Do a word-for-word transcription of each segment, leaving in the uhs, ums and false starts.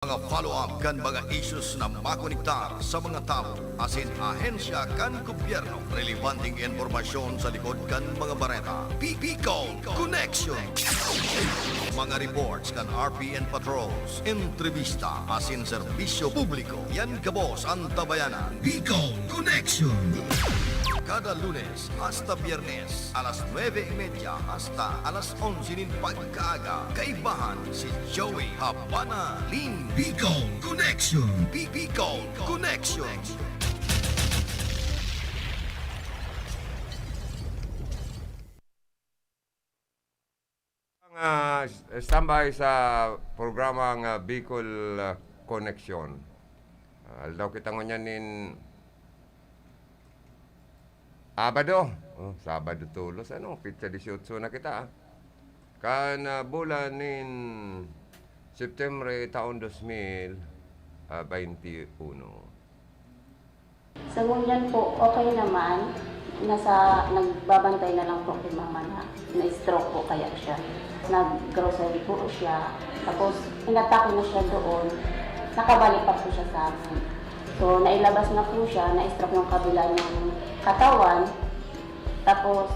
Mga follow-up kan mga issues na makonektar sa mga tawo asin ahensya kan gobyerno. Relebanteng impormasyon sa likod kan mga bareta. Bi-, Bicol Connection. Mga reports kan R P N patrols, entrevista asin serbisyo publiko. Yan gabos an tabayanan. Bicol Connection. Kada Lunes hasta Biyernes, alas nuebe y media hasta alas onse nin pagkaaga, kaibahan si Joey Habana Lim. Bicol Connection. Bi-, Bicol Connection. Ang, ah, s-, standby sa programang, ah, Bicol, ah, Connection. Ah, aldaw kita ngunyan nin Abado. Oh, Sabado tolos. Ano, petsa dieciocho na kita, ah. Kan, ah, bulan nin Septembre, taon dos mil, ah, baynte uno. Sa ngunyan po, okay naman. Nasa, nagbabantay na lang po kay mama na na-stroke po kaya siya. Nag-grocery po siya. Tapos, inatake na siya doon. Nakabalik pa po siya sa amin. So, nailabas na po siya, na-stroke yung kabila ng katawan. Tapos,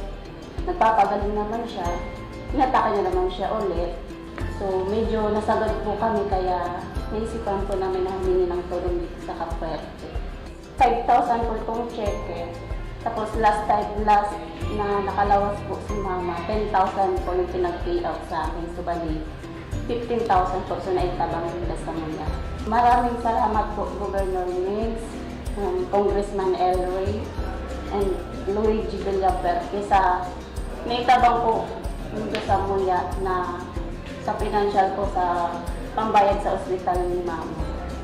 nagpapagaling naman siya. Inatake na naman siya ulit. So, medyo nasagad po kami, kaya naisipan po namin na humingi ng tulong dito sa Kapwerte. Five thousand po itong cheque. Tapos last time, last na nakalawas po si mama, ten thousand po yung pinag-pay out sa akin. So, bali, fifteen thousand po. So, naitabang nila sa mga. Maraming salamat po, Governor Migs, um, Congressman El Rey, and Luigi Villafuerte sa naitabang po nito sa muya na sa financial po sa pambayad sa ospital ni mama.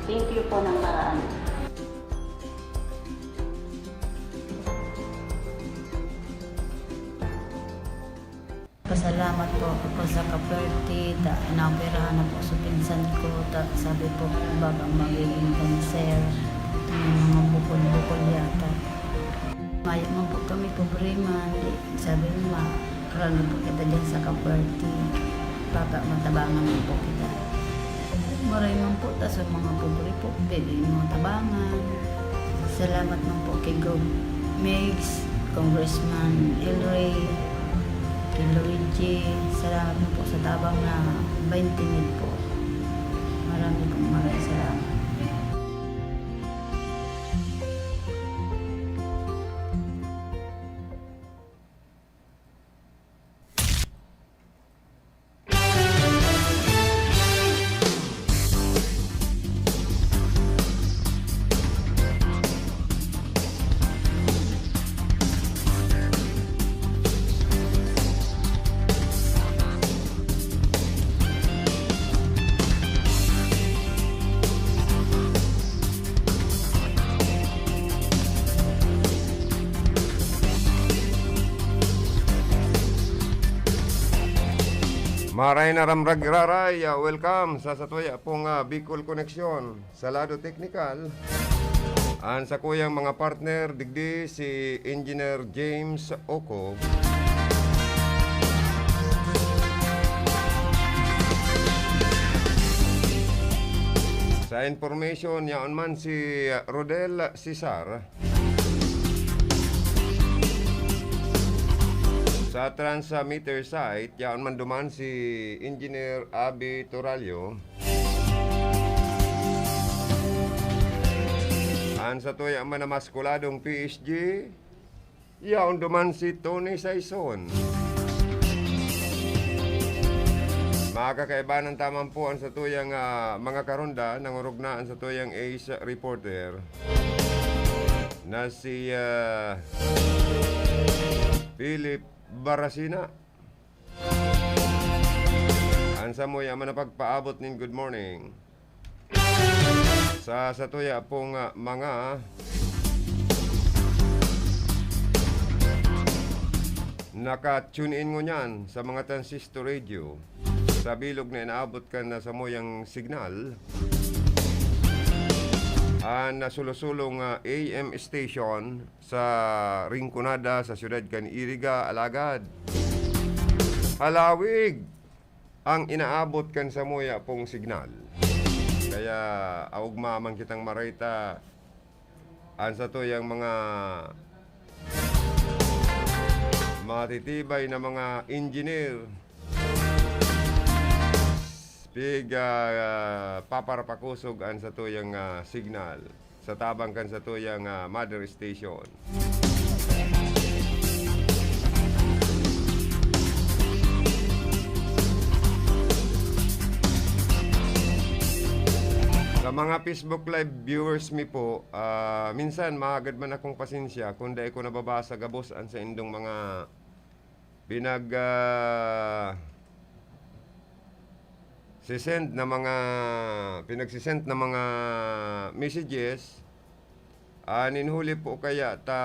Thank you po ng marami. Pasalamat po ako sa Kapwerte, ta naoperahan na po sa pinsan ko, ta sabi po, baga magiging cancer. May mga bukol-bukol yata. Mayo man po kami, pobre man. Di, sabi mo, ma-, rano po kita dyan sa Kapwerte. Baka matabangan mo po kita. Maray man po, ta sa mga pobre po, pwede mo tabangan. Salamat man po kay Gov Migs, Congressman El Rey, kay Luigi. Salamat man po sa tabang na twenty mil po. Marami pong maraming salamat. Maray na ramrag iraray, ah, welcome sa satuya pong, ah, Bicol Connection. Sa lado teknikal, an sakuyang mga partner digdi si Engineer James Oco. Sa information, yaon man si Rodel Cesar. Sa transmitter site, yaon man duman si Engineer Abby Torallo. An satuya man na maskuladong P S G, yaon duman si Tony Saison. Mga kakaibanan taman po an satuyang, ah, mga karonda, nangurog na an satuyang ace reporter na si, ah, Philip Barasina. An samuya man na pagpaabot nin good morning sa satuya pong, ah, mga naka-tune in ngunyan sa mga transistor radio sa bilog na inaabot kan na samuyang signal. An nasulo-sulong, ah, A M station sa Rinconada, sa siyudad kan Iriga, alagad halawig ang inaabot kan samuya pong signal. Kaya augma man kitang mareta an satuyang mga matitibay na mga engineer. Pig, ah, paparapakosog an satuyang, ah, signal sa tabang kan satuyang, ah, mother station. Sa mga Facebook Live viewers mi po, ah, minsan mahagad man akong pasensya kung dai ko nababasa gabos an saindong mga pinag, ah, sisend na mga, pinagsisend na mga messages. Ah, nin huli po kaya ta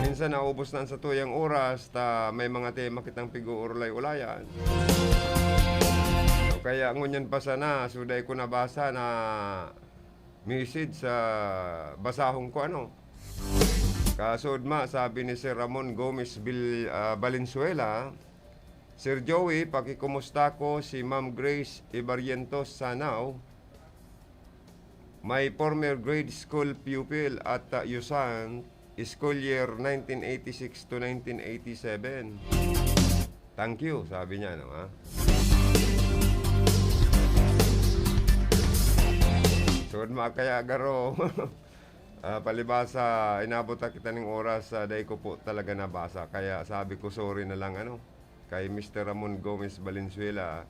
minsan naubos na an satuyang oras ta may mga tema kitang pig-uurlay-ulayan. O kaya ngunyan pa sana, so dai ko nabasa na message sa basahon ko, ano. Kasood ma, sabi ni Sir Ramon Gomez Bil-, ah, Valenzuela, "Sir Joey, pakikumusta ko si Ma'am Grace Ibarrientos Sanao, my former grade school pupil at, ah, Yusan, school year nineteen eighty-six to nineteen eighty-seven." "Thank you," sabi niya, no, ha? Sud ma kaya garo. Ah, palibasa, inabot na kita ning oras, ah, dai ko po talaga nabasa. Kaya sabi ko, sorry na lang, ano, kay Mister Ramon Gomez Valenzuela.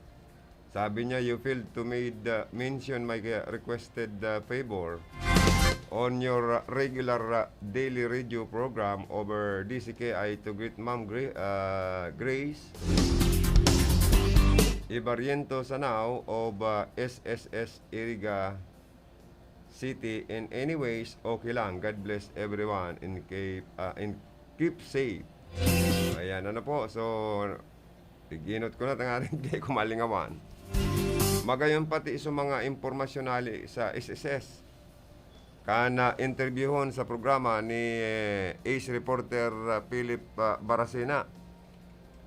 Sabi niya, "You failed to made, uh, mention my, uh, requested, uh, favor on your, uh, regular, uh, daily radio program over D C K I to greet Ma'am Gra-, uh, Grace Ibarrientos Sanao of, uh, S S S Iriga City. In any ways, okay lang. God bless everyone and keep, uh, and keep safe." Ayan, ano po? So, iginot ko na tangaring di ko malingawan. Magayon pati sa mga impormasyon hali sa S S S. Kan, ah, interbyuhon sa programa ni, eh, ace reporter, ah, Philip, ah, Baracena,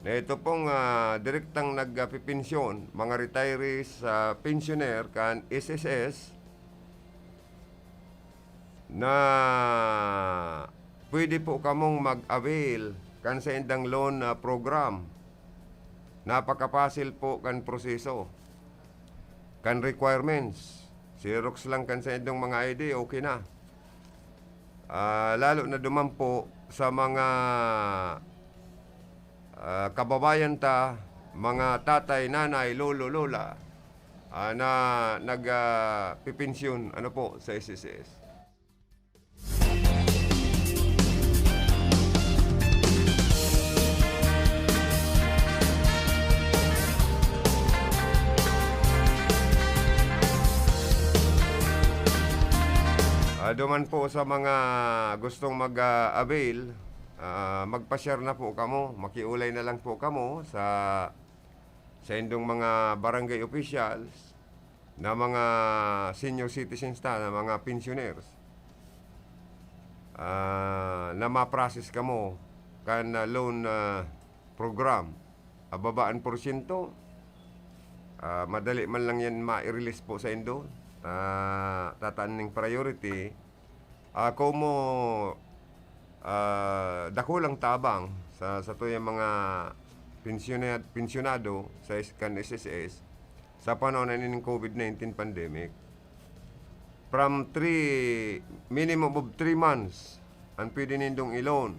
na ito pong, ah, direktang nagpipensyon, mga retirees, ah, pensioner kan S S S, na pwede po kamong mag-avail kan saindang loan, ah, program. Napakapasil po kan proseso, kan requirements. Xerox lang kan saindong mga I D, okay na. Ah, lalo na duman po sa mga, ah, kababayan ta, mga tatay, nanay, lolo, lola, ah, na nag, ah, pipensyon, ano po, sa S S S. Ah, duman po sa mga gustong mag, ah, avail, ah, magpa-share na po kamo. Makiulay na lang po kamo sa, sa indong mga barangay officials na mga senior citizens ta, na mga pensioners, ah, na ma-process kamo kan, ah, loan, ah, program. Ah, baba an porsyento, ah, madali man lang yan ma-release po sa indo. Ah, tataan ning priority. Ah, komo, ah, dakulang tabang sa, sa tuyang mga pensyona-, pensyonado sa is-, kan S S S sa panahon na ining COVID nineteen pandemic. From three, minimum of three months ang pwede nindong i-loan.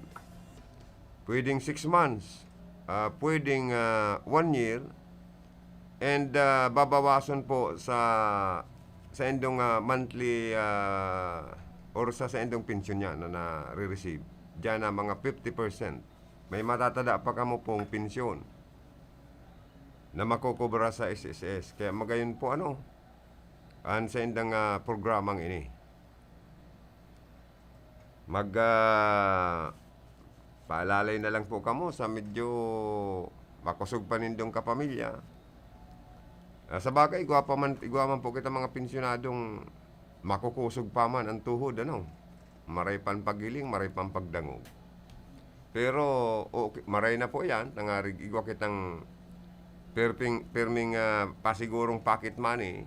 Pwedeng six months, ah, pwedeng, ah, one year, and, ah, babawason po sa, sa indong, ah, monthly, ah, or sa, sa indong pensyon niya na nare-receive. Diyan na mga fifty percent. May matatada pa kamo pong pensyon na makokobra sa S S S. Kaya magayon po, ano, an saindang, ah, programang ini. Mag, ah, paalalay na lang po kamo sa medyo makosog pa nindong kapamilya. Ah, sa bagay, igwa pa man, igwa man po kita mga pensyonadong makokosog pa man ang tuhod, ano? Maray pan paghiling, maray pan pagdangog. Pero, okay, maray na po yan, tangarig igwa kitang pirping-, pirming, ah, pasigurong pocket money,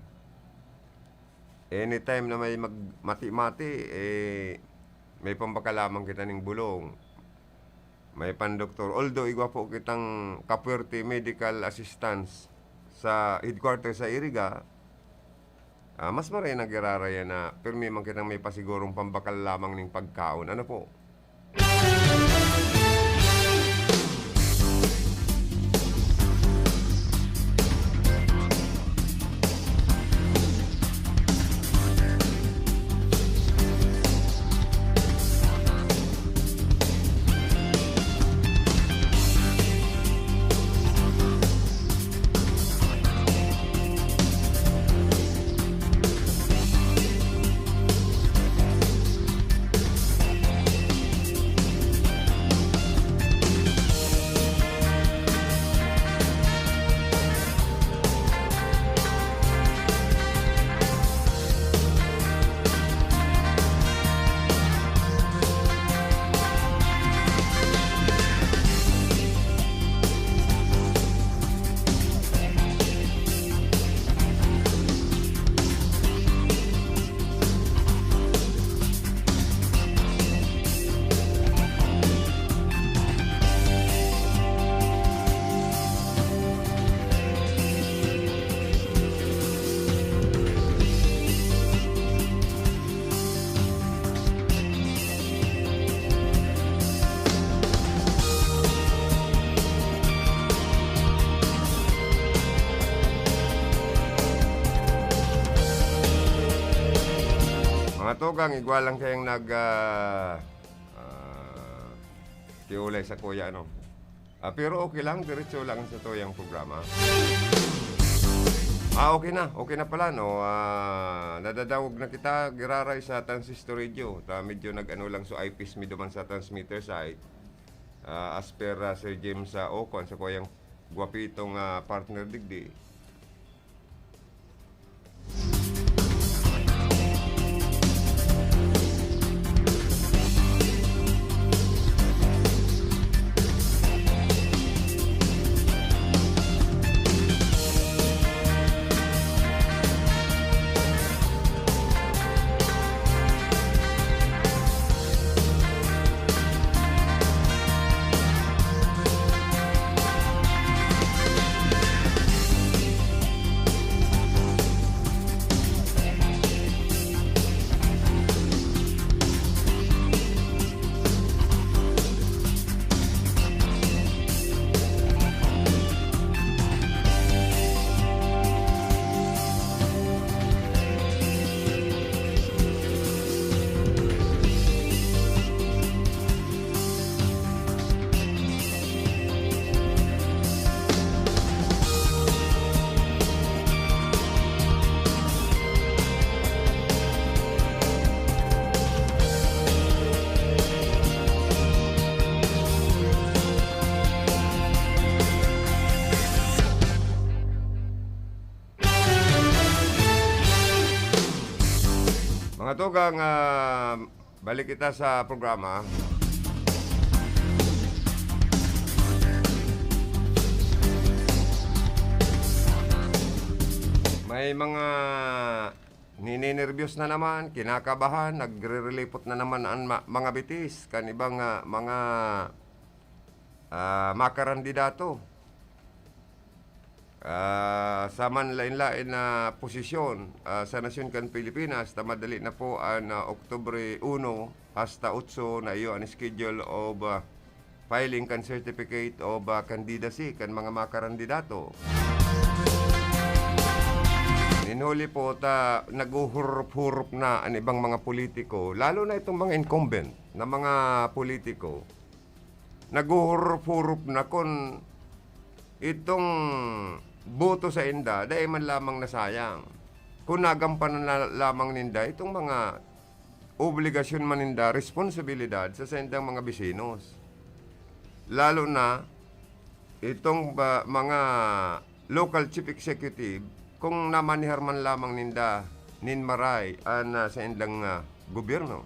anytime na may mag-, mati-mati, eh, may pambakal lamang kita ning bulong. May pandoktor. Although igwa po kitang kapwerte medical assistance sa headquarters sa Iriga, ah, mas maray na giraray na pirmi man kitang may pasigurong pambakal lamang ning pagkaon. Ano po? Mga tugang, igwa lang kayong nag, ah, ah, kiulay sa kuya, ano? Ah, pero okay lang, diretso lang sa tuyang programa. Ah, okay na. Okay na pala, no? Ah, nadadangog na kita, giraray sa Transistor Radio. Ta, medyo nag-ano lang, so eyepiece mi duman sa transmitter site. Ah, as per, ah, Sir James, ah, Ocon, sa kuyang gwapitong, ah, partner digdi. Mga tugang, ah, balik kita sa programa. May mga nininerbiyos na naman, kinakabahan, nagrerelipot na naman ang ma-, mga bitis kan ibang, ah, mga, ah, makarandidato. Ah, sa manlain-lain na posisyon, ah, sa nasyon kan Pilipinas, ta madali na po an, ah, Oktubre uno hasta otso na iyo an schedule of, ah, filing kan Certificate of, ah, Candidacy kan mga makarandidato. Nin huli po ta naghuhurop-hurop na an ibang mga politiko, lalo na itong mga incumbent na mga politiko. Naghuhurop-hurop na kun itong boto sa inda, dai man lamang nasayang. Kun nagampanan na lamang ninda itong mga obligasyon man ninda, responsibilidad sa saindang mga bisinos. Lalo na itong ba, mga local chief executive, kung namanihar man lamang ninda nin maray an, ah, saindang, ah, gobyerno.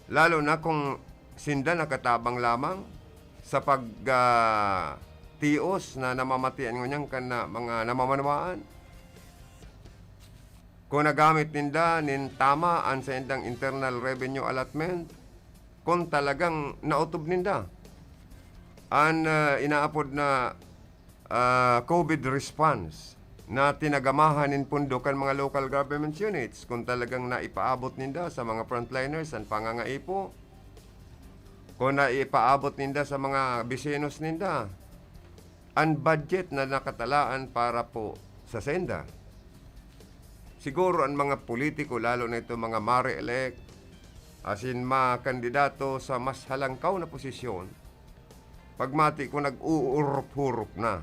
Lalo na kung sinda nakatabang lamang sa pag, ah, tios na namamatian ngunyan kan, ah, mga namamanwaan. Kung nagamit ninda nin tama an saindang internal revenue allotment, kung talagang naotob ninda an, ah, inaapod na, ah, COVID response na tinagamahan nin pondo kan mga local government units, kung talagang naipaabot ninda sa mga frontliners an pangangaipo, kung naipaabot ninda sa mga bisinos ninda an budget na nakatalaan para po sa senda. Siguro an mga politiko, lalo na itong mga mare-elect, asin mga kandidato sa mas halangkaw na posisyon, pagmati ko, nag-uurop-hurop na.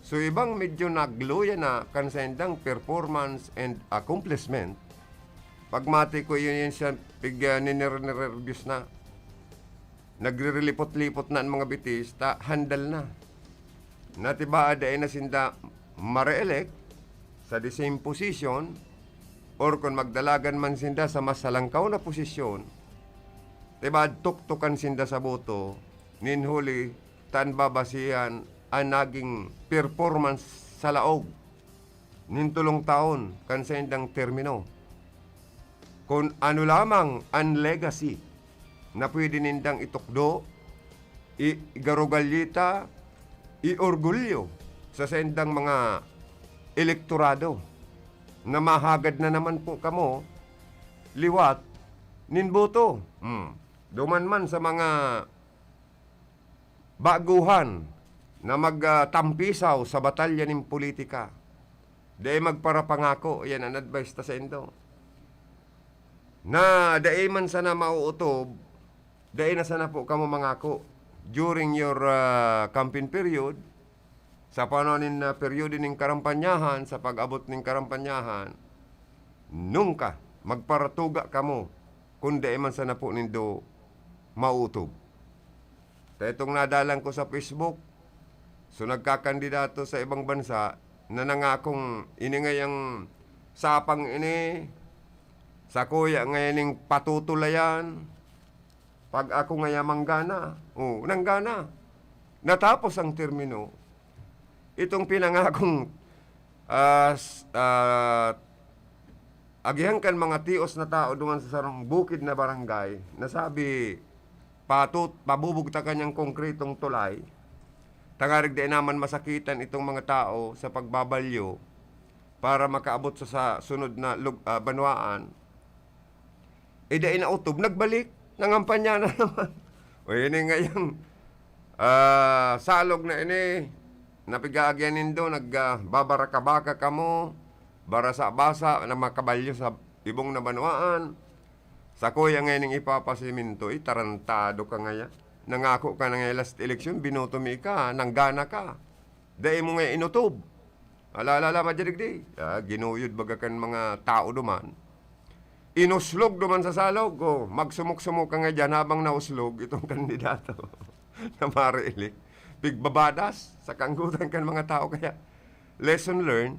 So, ibang medyo nagluya na kan saindang performance and accomplishment. Pagmati ko, yun, yun siya, pig-, ah, ninire-, nirerbiyos na. Nagrirelipot-lipot na an mga bitis, ta handal na. Natibaad dai na sinda mare-elect sa the same position, or kun magdalagan man sinda sa mas halangkaw na posisyon, tibaad tuktukan sinda sa boto, nin huli ta an babasihan an naging performance sa laog nin tolong taon kan saindang termino. Kun ano lamang an legacy na pwede nindang itukdo, i-, igarugalyita, iorgulyo sa saindang mga elektorado na mahagad na naman po kamo liwat nin boto. Hmm. Duman man sa mga baguhan na mag, ah, tampisaw sa batalya nin politika. Dai magparapangako, yan an advice ta saindo. Na dai man sana mauutob, dai na sana po kamo mangako during your, ah, campaign period, sa panahon nin, ah, peryodo nin karampanyahan, sa pag-abot nin karampanyahan, nungka magparatuga kamo kun dai man sana po nindo mautob. Ta itong nadalan ko sa Facebook, so nagkakandidato sa ibang bansa na nangakong ini ngayang sapang ini, sakuya ngayaning patutulayan, pag ako ngaya manggana. Oh, nanggana. Natapos ang termino. Itong pinangakong, ah, s-, ah, agihan kan mga tios na tao duman sa sarong bukid na barangay, nasabi, patut-, pabubugtakan niyang konkretong tulay, tangarig dai naman masakitan itong mga tao sa pagbabalyo para makaabot sa, sa sunod na lug-, ah, banwaan. Eh, dai naotob, nagbalik, nangampanya na naman. O, ini ngayang, ah, salog na ini, na pig-aagyan nindo, nag, ah, babaraka-baka kamo, barasa-basa na makabalyo sa ibong na banwaan. Sakuya ngayning ipapasiminto, eh, tarantado ka ngaya. Nangako ka na ngaya last election, binoto mi ka, nanggana ka. Dai mo ngaya inotob. Ala, ala, ala, madigdi. Ah, ginuyod baga kan mga tao duman. Inuslog duman sa salog. Oh, magsumok-sumok ka nga diyan habang nauslog itong kandidato na mare-elect. Pigbabadas sa kanggutan kan mga tao. Kaya, lesson learned,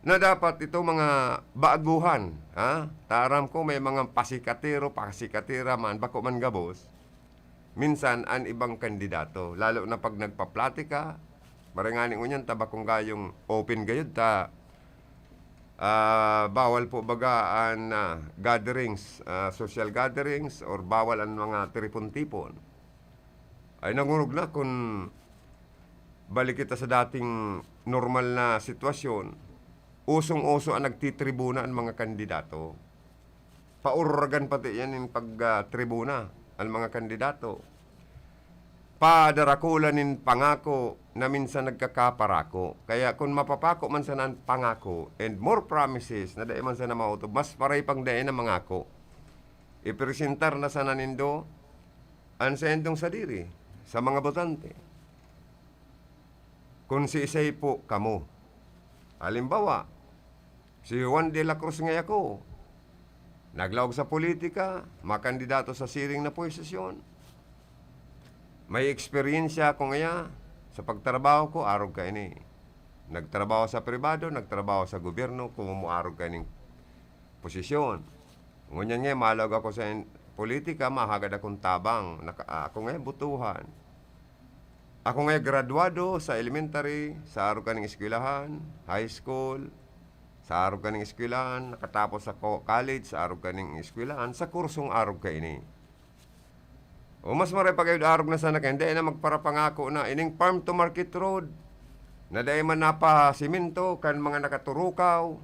na dapat ito mga baguhan, ha? Ta aram ko may mga pasikatero, pasikatera man, bako man gabos. Minsan, an ibang kandidato, lalo na pag nagpaplatika, maray ngani ngunyan ta bakong gayong open gayod ta, ah, bawal po baga an, ah, gatherings, ah, social gatherings, or bawal an mga tipon-tipon. Ay, nangurog na kun balik kita sa dating normal na sitwasyon, usong-uso an nagtitribuna an mga kandidato. Pauragan pati yan nin pag, ah, tribuna an mga kandidato. Padarakulan nin pangako na minsan nagkakaparako. Kaya kun mapapako man sana an pangako and more promises na dai man sana mautob, mas paray pang dai na mangako. Ipresentar na sana nindo an saindong sadiri sa mga botante. Kun siisay po kamo. Halimbawa, si Juan de la Cruz ngaya ko, naglaog sa politika, makandidato sa siring na posisyon. May eksperyensya ako ngaya sa pagtrabaho ko, arog kaini. Nagtrabaho sa pribado, nagtrabaho sa gobyerno, kung mamuarog kaining posisyon. Ngunyan nga, malaog ako sa in-, politika, mahagad akong tabang. Naka-, ako nga, butuhan. Ako ngaya graduado sa elementary, sa arog kaning eskwelahan, high school, sa arog kaning eskwelahan, nakatapos sa co-, college, sa arog kaning eskwelahan, sa kursong arog kaini. O mas maray pa gayud arog na sana kayan, dai na magparapangako na ining farm to market road na dai man napasemento kan mga nakaturukaw.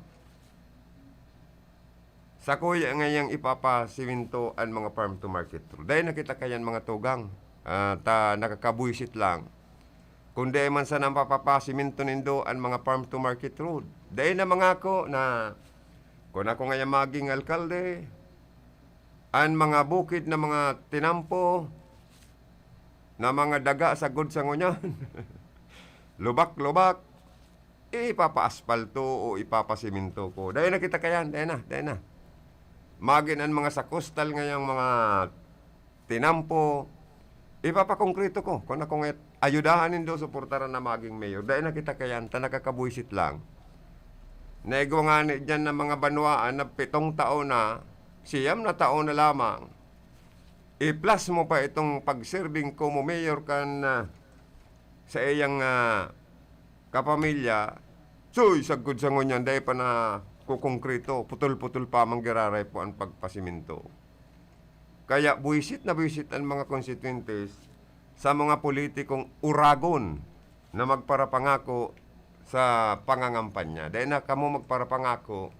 Sakuya ngayang ipapasemento an mga farm to market road. Dai na kita kayan, mga tugang. Ah, ta nakakabwisit lang. Kun dai man sana mapapasemento nindo an mga farm to market road. Dai na mangako na kun ako ngaya maging alkalde, an mga bukid na mga tinampo, na mga daga sagkod sa ngunyan, lubak-lubak, ipapaaspalto o ipapasemento ko. Dai na kita kayan, dai na, dai na. Magin an mga sa coastal ngayang mga tinampo, ipapakongkrito ko. Kun ako nga ayudahan nindo, suportaran na maging mayor. Dai na kita kayan, ta nakakabwisit lang. Naigwa ngani diyan na mga banwaan na pitong taon na, siyam na taon na lamang. I-plus mo pa itong pagserbing ko mo mayor kan, ah, sa iyang, ah, kapamilya. Soy, sagkod sa ngunyan, dai pa nakukongkrito, putol-putol pa man giraray po ang pagpasemento. Kaya buwisit na buwisit ang mga konstituyentes sa mga politikong uragon na magparapangako sa pangangampanya. Dai na kamo magparapangako,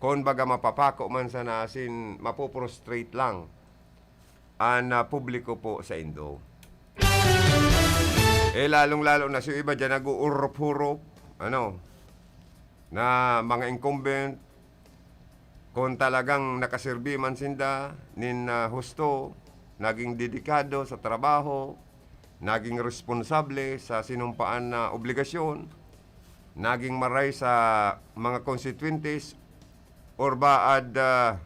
kun baga mapapako man sana asin mapo-frustrate lang an, ah, publiko po sa indo. Eh, lalong-lalo na sa iba diyan nag-uurop-hurop, ano, na mga incumbent, kung talagang nakaserbi man sinda nin, ah, husto, naging dedikado sa trabaho, naging responsable sa sinumpaan na obligasyon, naging maray sa mga konstituyentes, or baad, ah,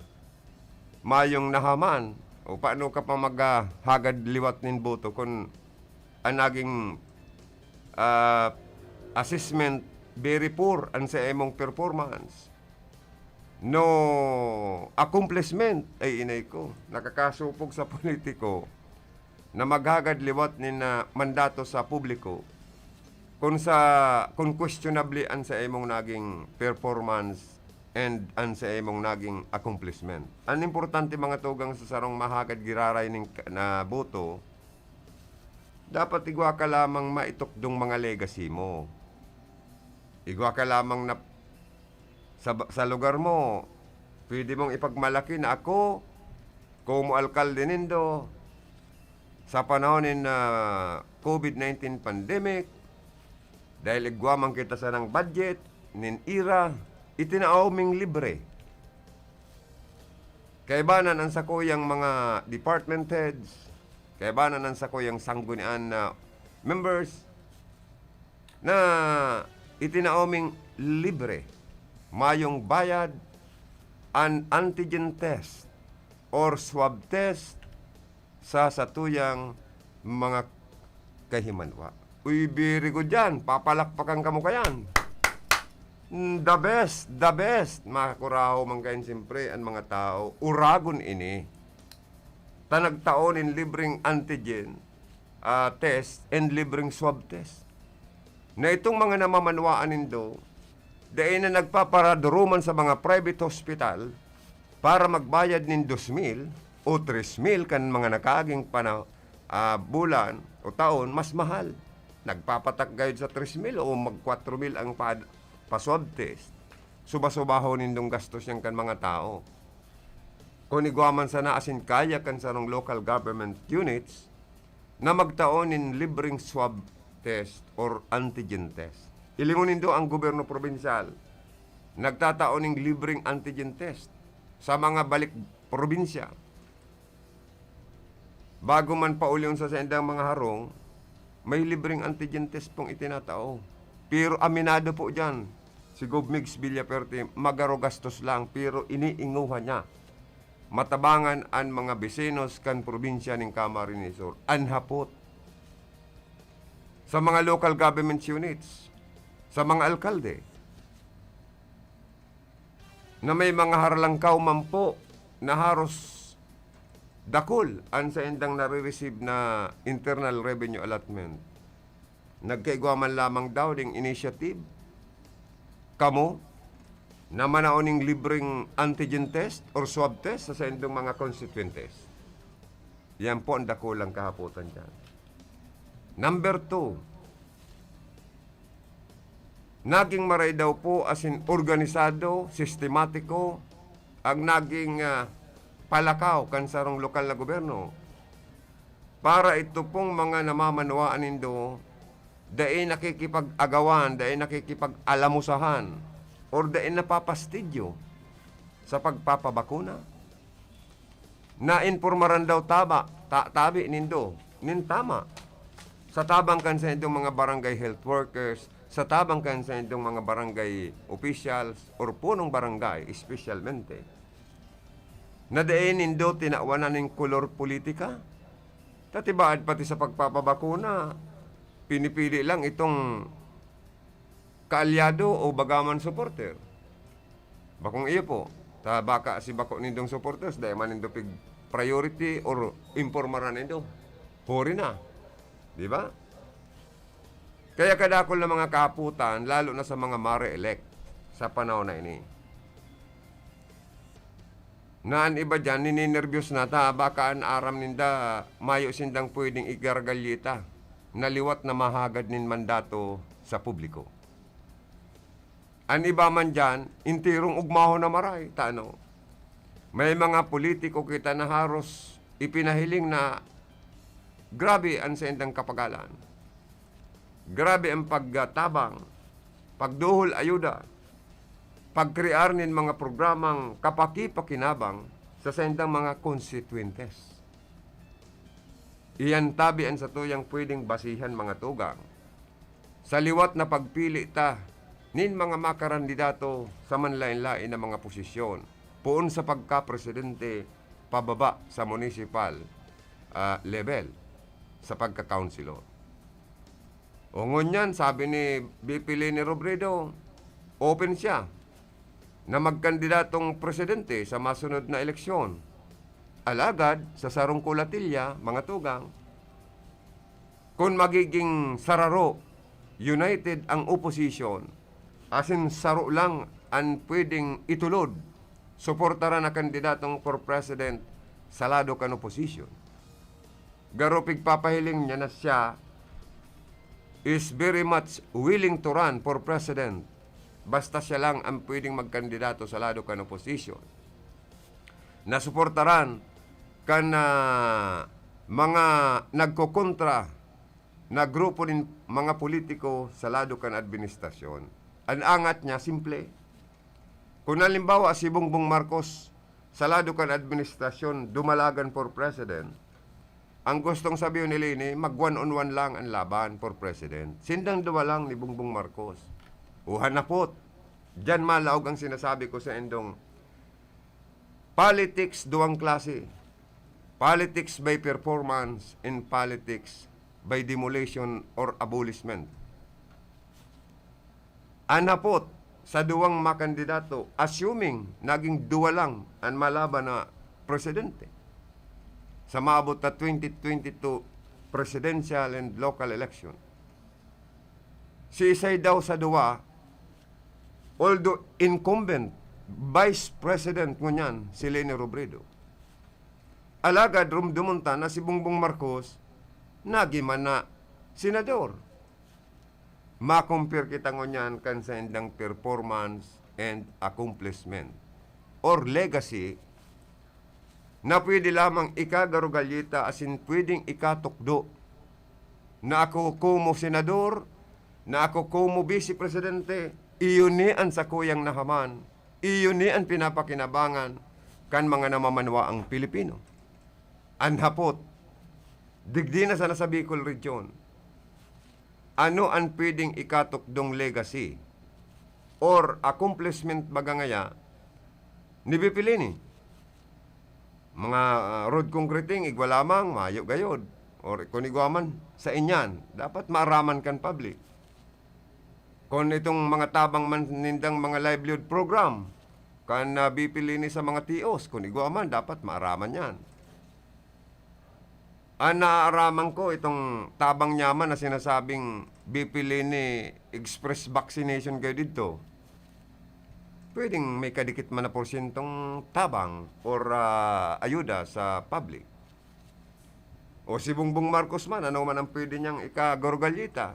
mayong nahaman, o paano ka pa maghagad liwat nin boto kun ang naging, ah, assessment very poor an sa imong performance? No accomplishment, ay inay ko, nakakasupog sa politiko na maghagad liwat nin, ah, mandato sa publiko kun sa, kun questionable an sa imong naging performance and an sa imong naging accomplishment. An importante, mga tugang, sa sarong mahagad giraray nin ka-, na boto, dapat igwa ka lamang maitukdong mga legacy mo. Igwa ka lamang na sa ba-, sa lugar mo, pwede mong ipagmalaki na ako, komo alkalde nindo, sa panahon nin, ah, covid nineteen pandemic, dahil igwa man kita sanang budget, nin ira, itinao ming libre. Kaibanan ang sakuyang mga department heads, kaibanan ang sakuyang sanggunian na members, na itinao ming libre, mayong bayad, an antigen test or swab test sa satuyang mga kahimanwa. Uy, very good yan. Papalakpakan kamo kayan. Mm, the best, the best. Makakurahaw man kayan, siyempre, ang mga tao. Uragon ini. Ta nagtao nin libreng antigen, ah, test and libreng swab test. Na itong mga namamanwaan nindo, dai na nagpaparaduruman sa mga private hospital para magbayad nin dos mil o tres mil kan mga nakaaging pana-, ah, bulan o taon, mas mahal. Nagpapatak gayod sa tres mil o mag kwatro mil ang pa-, pa-swab test. Suba-subahon nindong gastos yan kan mga tao. Kun igwa man sana asin kaya kan sarong local government units na magtao nin libreng swab test or antigen test. Hilingon nindo ang gobyerno probinsyal, nagtatao ning libreng antigen test sa mga balik probinsya. Bago man paulion sa saindang mga harong, may libreng antigen test pong itinatao. Pero aminado po diyan si Gov Migs Villafuerte, magaro gastos lang, pero iniinguha niya. Matabangan an mga bisinos kan probinsya nin Camarines Sur, an hapot. Sa mga local government units, sa mga alkalde, na may mga harlangkaw man po na haros dakul an saindang nare-receive na internal revenue allotment. Nagkaigwa man lamang daw ding initiative kamo na manao ning libreng antigen test or swab test sa saindong mga constituentes. Yan po ang dakulang kahapotan diyan. Number two, naging maray daw po asin organisado, sistematiko ang naging, ah, palakaw kan sarong lokal na gobyerno. Para ito pong mga namamanwaan nindo, dai nakikipag-agawan, dai nakikipag-alamusahan, or dai napapastidyo sa pagpapabakuna. Nainpormaran daw taba, ta-, tabi nindo, nin tama. Sa tabang kan saindong mga barangay health workers, sa tabang kan saindong mga barangay officials, or punong barangay, espesyalmente, na dai nindo tinawanan nin kolor politika. Tatibaad pati sa pagpapabakuna, pinipili lang itong kaalyado o bagaman supporter. Bakong iyo po, ta baka si bako nindong supporters, dai man nindo pig priority or impormaran nindo. Huri na. Di ba? Kaya kadakol na mga kahapotan, lalo na sa mga mare-elect sa panahon na ini. Na an iba diyan, nininerbiyos na ta, baka an aram ninda, mayo sindang pwedeng igaragalye ta, na liwat na mahagad nin mandato sa publiko. An iba man diyan, enterong ugmahon na maray, ta ano? May mga politiko kita na haros ipinahiling na grabe an saindang kapagalan. Grabe ang pagtabang, pagduhol ayuda, pagkrear nin mga programang kapakipakinabang sa saindang mga konstituyentes. Iyan tabi an satuyang pwedeng basihan, mga tugang, sa liwat na pagpili ta nin mga makarandidato sa manlaen-laen na mga posisyon, poon sa pagkapresidente pababa sa municipal, ah, level, sa pagka-councilor. O ngunyan, sabi ni V P Leni Robredo, open siya na magkandidatong presidente sa masunod na eleksyon. Alagad, sa sarong kulatilya, mga tugang, kun magiging sararo, united ang opposition, asin saro lang an pwedeng itulod, suportaran na kandidatong for president sa lado kan opposition. Garo pigpapahiling niya na siya is very much willing to run for president. Basta siya lang ang pwedeng magkandidato sa lado kan opposition. Nasuportaran kan, ah, mga nagkokontra na grupo nin mga politiko sa lado kan administrasyon. An angat niya, simple. Kun halimbawa, si Bongbong Marcos sa lado kan administrasyon dumalagan for president, ang gustong sabihon ni Leni, mag-one on one lang an laban for president. Sindang duwa lang ni Bongbong Marcos. O hanapot, diyan malaog ang sinasabi ko sa indong politics duwang klase. Politics by performance and politics by demolition or abolishment. An hapot sa duwang makandidato, assuming naging duwa lang an malaban na presidente sa maabot na twenty twenty-two presidential and local election. Siisay daw sa duwa, although incumbent, Vice President ngunyan si Leni Robredo. Alagad rumdumon ta na si Bongbong Marcos, nagi man na senador. Ma-compare kita ngunyan kan saindang performance and accomplishment or legacy na pwede lamang ikagarugalyeta asin pwedeng ikatukdo na ako komo senador, na ako komo vice presidente, iyo ni an sakuyang nahaman, iyo ni an pinapakinabangan kan mga namamanwaang Pilipino. An hapot, digdi na sana sa Bicol Region, ano an pwedeng ikatukdong legacy or accomplishment baga ngaya ni V P Leni? Mga, ah, road concreting, igwa lamang, mayo gayod. Or kun igwa man, sa inyan, dapat maaraman kan public. Kun itong mga tabang man nindang mga livelihood program, kan, ah, V P Leni sa mga T Os, kun igwa man, dapat maaraman yan. An naaaraman ko, itong tabang niya man na sinasabing B P Leni express vaccination kayo dito, pwedeng may kadikit man na porsyentong tabang or, ah, ayuda sa public. O si Bongbong Marcos man, ano man ang pwede niyang ikagorgalyita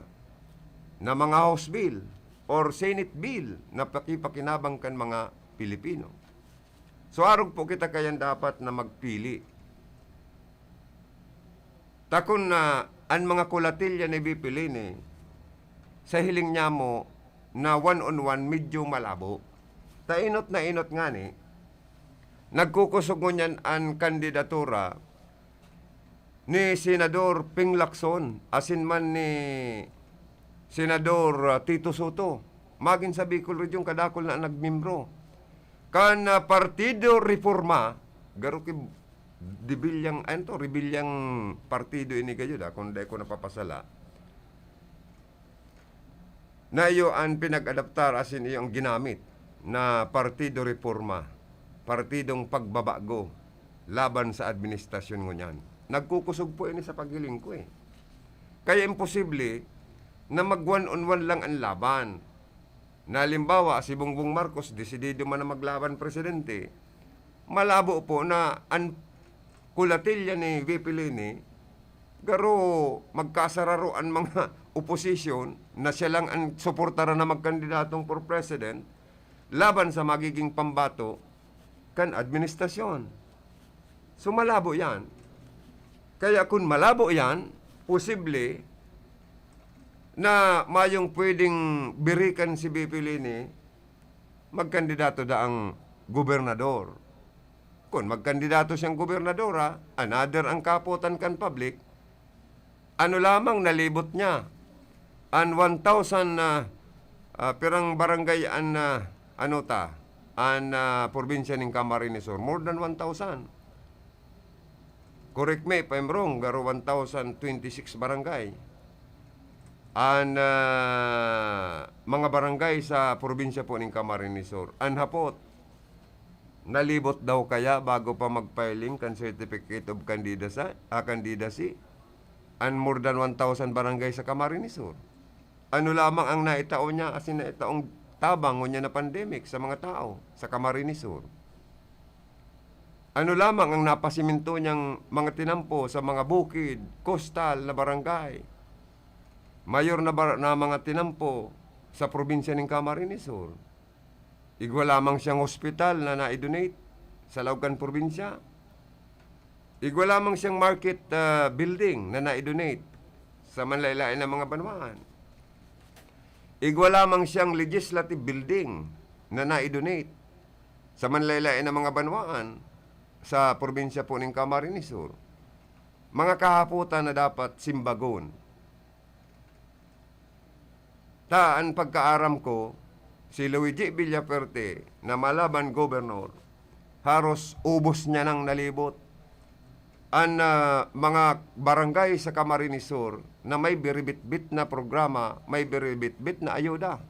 na mga House Bill or Senate Bill na pakipakinabang kan mga Pilipino. So, arog po kita kayan dapat na magpili. Takon na an mga kulatilya ni B P Leni, sa hiling niya mo na one on one, medyo malabo. Ta inot na inot ngani, nagkukosog ngunyan an kandidatura ni Senador Ping Lacson asin man ni Senador, ah, Tito Soto. Magin sa Bicol Region, kadakol na an nagmembro kan, ah, Partido Reforma, garo ki Dibilyang, ano to, Rebilyang partido ini gayud, ah, kung dai ko napapasala. Na iyo an pinag-adaptar, asin iyo an ginamit na Partido Reforma, partidong pagbabago laban sa administrasyon ngunyan. Nagkukusog po ini sa paghiling ko, eh. Kaya imposible na mag one on one lang an laban. Na halimbawa, si Bongbong Marcos, desidido man na maglaban presidente, malabo po na an kulatilya ni V P Leni, garo magkasararo an mga oposisyon na siya lang an suportaran na magkandidatong for president laban sa magiging pambato kan administrasyon. So, malabo yan. Kaya kun malabo yan, posible na mayong pwedeng birikan si V P Leni, magkandidato daang gobernador. Kun magkandidato siyang gobernador, ha, another ang kapotan kan public, ano lamang nalibot niya? An one thousand, ah, ah, pirang barangay an, ah, ano ta, an, ah, probinsya nin Camarines Sur? More than one thousand. Correct me if I'm wrong, garo one thousand twenty-six barangay. An, ah, mga barangay sa probinsya po nin Camarines Sur. An hapot, nalibot daw kaya bago pa mag-filing kan Certificate of Candidacy, ah, Candidacy? An more than one thousand barangay sa Camarines Sur. Ano lamang ang naitao niya asin naitaong tabang ngunyan na pandemic sa mga tao sa Camarines Sur? Ano lamang ang napasiminto niyang mga tinampo sa mga bukid, kostal na barangay, mayor na bar-, na mga tinampo sa probinsya nin Camarines Sur? Igwa lamang siyang hospital na nai-donate sa laog kan probinsya. Igwa lamang siyang market, ah, building na nai-donate sa manlaen-laen na mga banwaan. Igwa lamang siyang legislative building na nai-donate sa manlaen-laen na mga banwaan sa probinsya po nin Camarines Sur. Mga kahapotan na dapat simbagon. Ta an pagkaaram ko, si Luigi Villafuerte na malaban gobernador, haros ubos niya nang nalibot. An, ah, mga barangay sa Camarines Sur na may biribitbit na programa, may biribitbit na ayuda.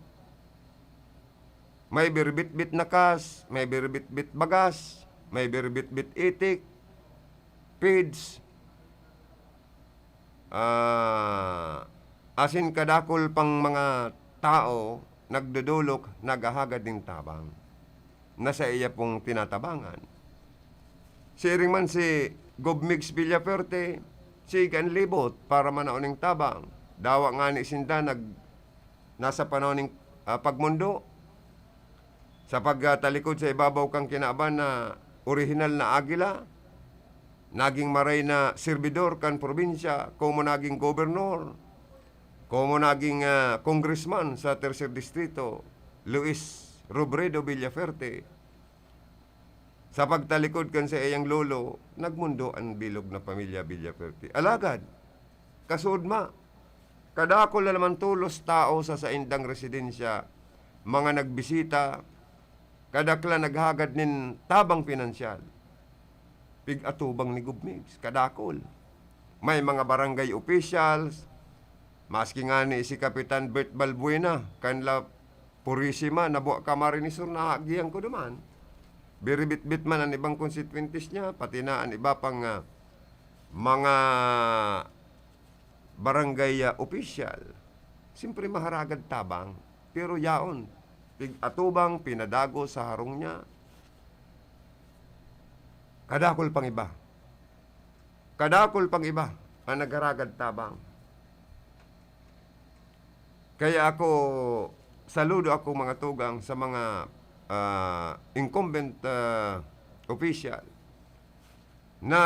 May biribitbit na kas, may biribitbit bagas, may biribitbit itik, feeds, ah, asin kadakul pang mga tao nagdodolok, naghahagad nin tabang na saiya pong tinatabangan. Siring man si Gov Migs Villafuerte, siga an libot para manao ning tabang. Dawa ngani sinda nag-, nasa panahon ning, ah, pagmundo. Sa pagtalikod sa ibabaw kan kinaban na orihinal na agila, naging maray na serbidor kan probinsya, komo naging gobernador, komo naging, ah, congressman sa Tercer Distrito, Luis Robredo Villafuerte. Sa pagtalikod kan saiyang lolo, nagmundo an bilog na pamilya Villafuerte. Alagad, kasuodma, kadakul na naman tolos tao sa saindang residensya, mga nagbisita, kadaklan naghagad nin tabang pinansyal. Pig-atubang ni Gov Migs, kadakul. May mga barangay officials, maski ngani si Kapitan Bert Balbuena, kan La Purisima, Nabua, Camarines Sur, nahagihan ko duman. Biribitbit man an ibang konstituyentes niya, pati na an iba pang, ah, mga barangay, ah, opisyal. Siyempre, maharagad tabang. Pero yaon, pig-atubang, pinadago sa harong niya. Kadakul pang iba. Kadakul pang iba ang nagharagad tabang. Kaya ako, saludo ako, mga tugang, sa mga, ah, incumbent, ah, official na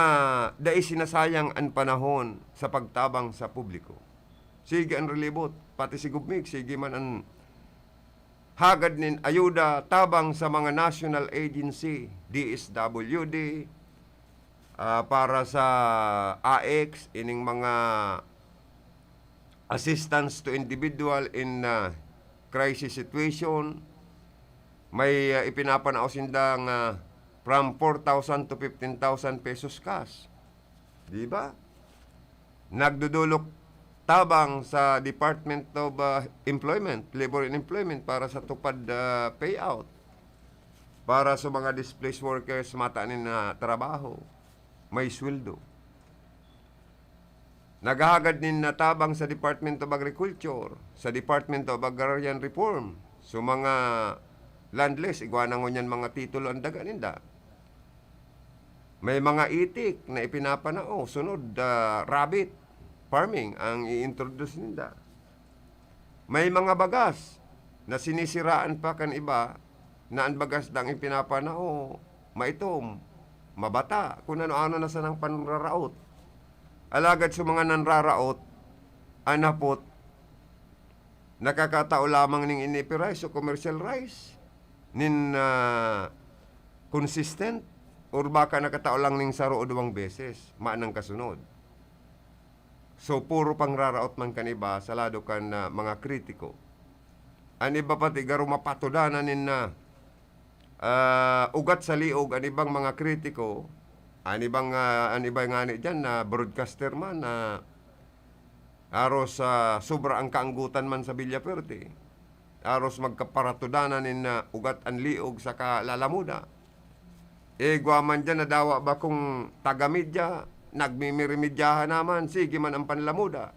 dai sinasayang an panahon sa pagtabang sa publiko. Sige an relibot, pati si Gubmig, sige man an hagad nin ayuda tabang sa mga national agency, D S W D, ah, para sa A I C S, ining mga assistance to individual in, ah, crisis situation. May, ah, ipinapanao sinda nga from four thousand to fifteen thousand pesos cash. Di ba? Nagdudulok tabang sa Department of, ah, Employment, Labor and Employment para sa TUPAD, ah, payout. Para sa mga displaced workers, mata nin, ah, trabaho, may sweldo. Naghahagad nin, ah, tabang sa Department of Agriculture, sa Department of Agrarian Reform, sa mga landless, igwa na ngunyan mga titulo ang daga ninda. May mga itik na ipinapanao, sunod, ah, rabbit farming ang i-introduce ninda. May mga bagas na sinisiraan pa kan iba na an bagas dang ipinapanao, maitom, mabata, kun ano-ano na sanang panraraot. Alagad sa mga nanraraot, an hapot, nakakatao lamang ning ini pi-rice o commercial rice, nin, ah, consistent, or baka nakatao lang ning saro o duwang beses, manang kasunod. So, puro pangraraot man kan iba sa lado kan, ah, mga kritiko. An iba pati garo mapatudanan nin, ah, ah, ugat sa liog an ibang mga kritiko, an ibang, ah, an iba ngani diyan na broadcaster man na aros sa sobra ang kaanggotan man sa Villafuerte. Aros magkaparatudanan nin, ah, ugat an liog saka lalamuda. Igwa man diyan na dawa bakong taga-media, nagmimirimidyahan naman, sige man ang panlamuda.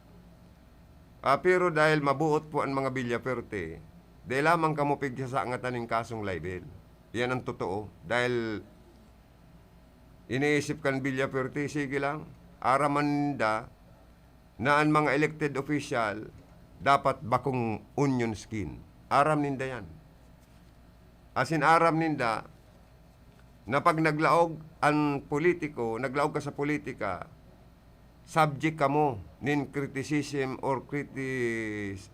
Ah, pero dahil mabuot po an mga Villafuerte, dai lamang kamo pigsasangatan nin kasong libel. Yan ang totoo. Dahil iniisip kan Villafuerte, sige lang, aram man ninda na an mga elected official dapat bakong onion skin. Aram ninda yan. Asin aram ninda na pag naglaog an politiko, naglaog ka sa politika, subject kamo nin criticism or critis-,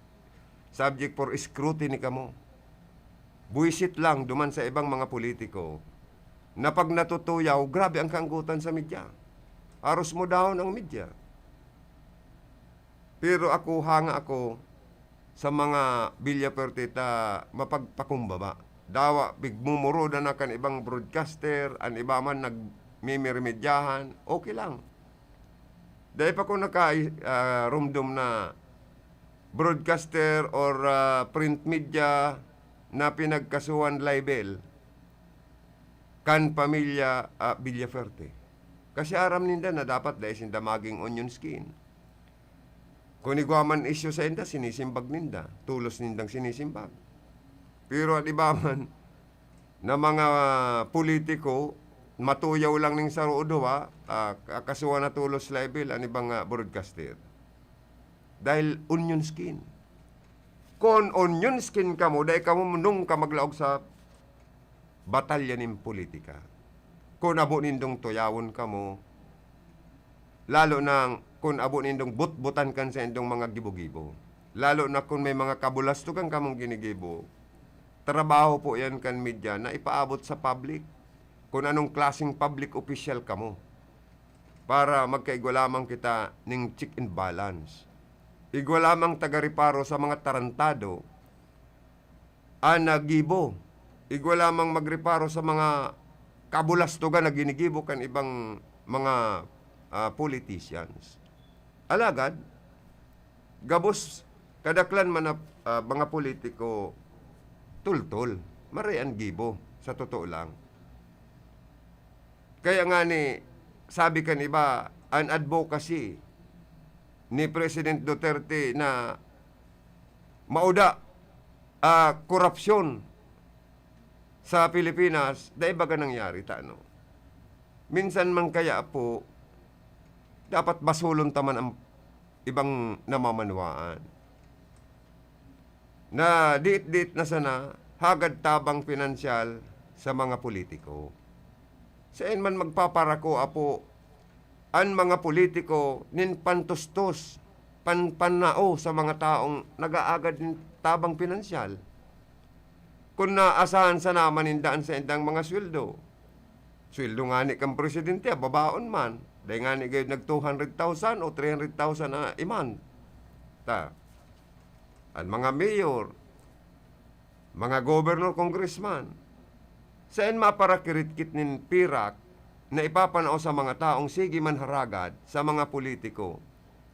subject for scrutiny kamo. Buwisit lang duman sa ibang mga politiko na pag natutuyaw, grabe ang kaanggotan sa media. Aros mo dahon ang media. Pero ako, hanga ako sa mga Villafuerte ta mapagpakumbaba. Dawa, pigmumurudan na kan ibang broadcaster, an iba man nagmimirmedyahan, okay lang. Dai pa ko naka, ah, rumdom na broadcaster or, ah, print media na pinagkasuhan libel kan pamilya, ah, Villafuerte. Kasi aram ninda na dapat dai sinda maging onion skin. Kun igwa man isyu sainda, sinisimbag ninda. Tolos nindang sinisimbag. Pero an iba man na mga politiko, matuyaw lang ning saro o duwa, ah, ka-, kasuhan na tolos libel an ibang, ah, broadcaster. Dahil onion skin. Kun onion skin kamo, dai kamo nunka maglaog sa batalya nin politika. Kun abo nindong tuyawon kamo, lalo na kun abo nindong butbutan kan saindong mga gibo-gibo, lalo na kun may mga kabulastugan kamong ginigibo, trabaho po yan kan media na ipaabot sa public kun anong klaseng public official kamo, para magkaigwa lamang kita ning check and balance. Igwa lamang taga-reparo sa mga tarantado an naggibo. Igwa lamang magreparo sa mga kabulastugan na ginigibo kan ibang mga, ah, politicians. Alagad, gabos kadaklan man na, ah, mga politiko, tultol, maray an gibo, sa totoo lang. Kaya nga ni, sabi kan iba, an advocacy ni President Duterte na mauda, ah, korupsyon sa Pilipinas, dai baga nangyari ta, no? Minsan man kaya po, dapat basulon ta man ang ibang namamanwaan. Na diit-diit na sana, hagad tabang pinansyal sa mga politiko. Saen man magpaparako, apo, an mga politiko nin pantustos, pan-, panao sa mga taong nag-aagad nin tabang pinansyal. Kun naasahan sana man ninda an saindang mga sweldo. Sweldo ngani kan presidente, babaon man. Dai ngani gayud nag two hundred thousand o three hundred thousand a month. Ta. An mga mayor, mga governor, congressman, saen maparakiritkit nin pirak na ipapanao sa mga taong sige man haragad sa mga politiko,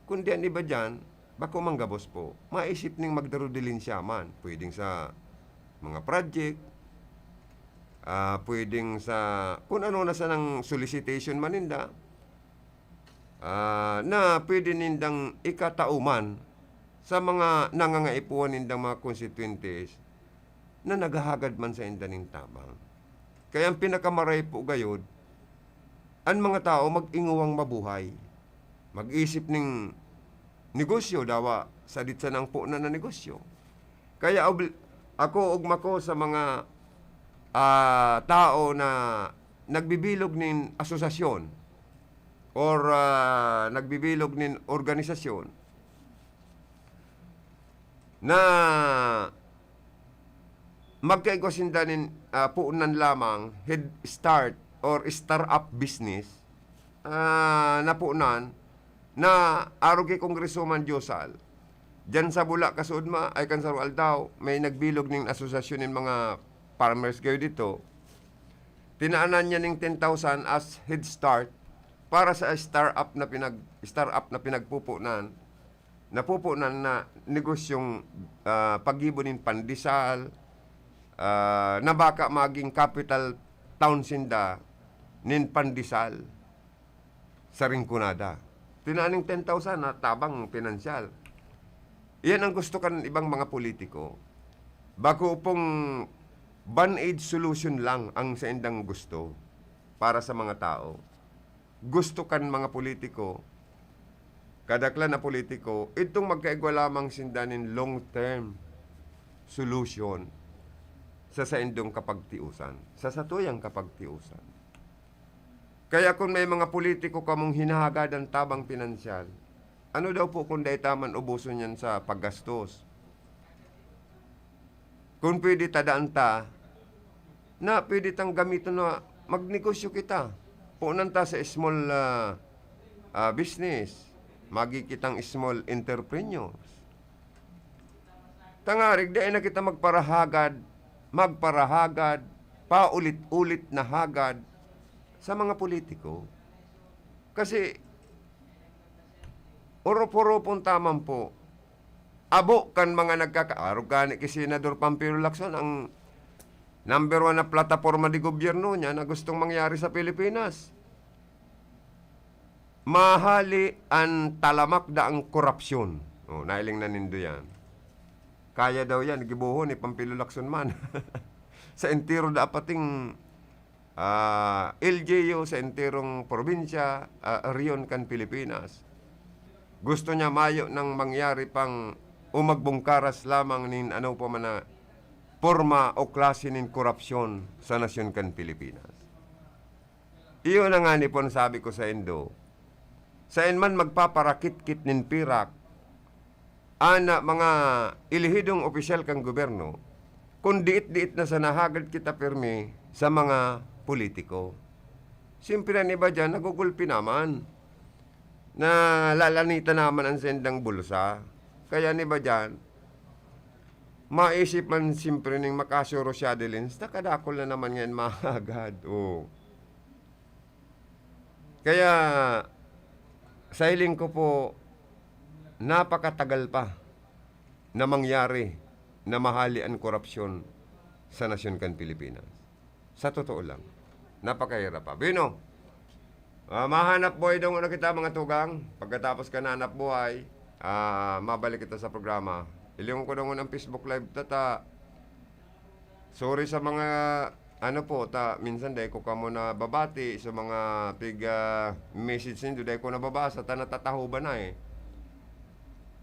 kundi an iba diyan, bako man gabos po, maisip ning magdarudilensya man, pwedeng sa mga project, ah, pwedeng sa kun ano na sanang solicitation man ninda, ah, na pwede nindang ikatao man sa mga nangangaipuhan nindang mga konstituyentes na naghahagad man sainda nin tabang. Kaya ang pinakamaray po gayod, an mga tao mag-ingowang mabuhay. Mag-isip ning negosyo, dawa sadit sana ang punan na negosyo. Kaya obli-, ako, ogma ko sa mga, ah, tao na nagbibilog nin asosasyon or, ah, nagbibilog nin organisasyon na magkaigwa sinda nin, ah, punan lamang, head start or startup business, ah, na punan na arog ki Kongresoman Diosal. Diyan sa Bula, kasuodma, ay kan sarong aldaw, may nagbilog ning asosasyon nin mga farmers kayo dito. Tinaanan niya ning ten thousand as head start para sa startup na pinag-, startup na pinagpupunan, napupunan na negosyong, ah, paggibo nin pandesal, ah, na baka maging capital town sinda nin pandesal sa Rinconada. Tinaning ten thousand na tabang pinansyal. Iyan ang gusto kan ibang mga politiko. Bako pong band-aid solution lang ang saindang gusto para sa mga tao. Gusto kan mga politiko, kadaklan na politiko, itong magkaigwa lamang sinda nin long-term solution sa saindong kapagtiusan, sa satuyang kapagtiusan. Kaya kun may mga politiko kamong hinahagadan tabang pinansyal, ano daw po kun dai ta man uboson yan sa paggastos? Kun pwede, tadaan ta na pwede tang gamiton na magnegosyo kita. Punan ta sa small, ah, ah, business. Magi kitang small entrepreneurs. Tangarig, dai na kita magparahagad, magparahagad, paulit-ulit na hagad sa mga politiko. Kasi, urup-urupon ta man po, abo kan mga nagkaka-, arog gani ki Senador Panfilo Lacson, ang number one na plataporma de gobyerno niya na gustong mangyari sa Pilipinas. Mahali an talamak da ang korupsyon. Oh, nailing na nindo yan. Kaya daw yan, gibohon ni Panfilo Lacson man. Sa entero dapat ting, ah, L G U, sa enterong probinsya, ah, rehiyon kan Pilipinas. Gusto niya mayo nang mangyari pang o magbungkaras lamang nin ano pa man na porma o klase nin korupsyon sa nasyon kan Pilipinas. Iyo na ngani po ang sabi ko saindo. Saen man magpaparakitkit nin pirak, ana, mga elehidong opisyal kan gobyerno, kun diit-diit na sana hagad kita pirmi sa mga politiko. Siyempre, an iba diyan, nagugulpi naman. Nalalanitan naman an saindang bulsa. Kaya an iba diyan, maisip man siyempre ning makasuro siya, Adelins, ta kadakul na naman ngayon mahagad. Oh. Kaya, sa hiling ko po, napakatagal pa na mangyari na mahali an korupsyon sa nasyon kan Pilipinas. Sa totoo lang, napakahirap pa. Bueno, ah, mahanap buhay daw na kita, mga tugang. Pagkatapos kan hanap buhay, ah, mabalik kita sa programa. Hilingon ko dangon ang Facebook Live ta, ta. Sorry sa mga, ano po, ta, minsan dai ko kamo nababati, sa mga pig, ah, message nindo, dai ko nababasa, ta natatahoban na, eh.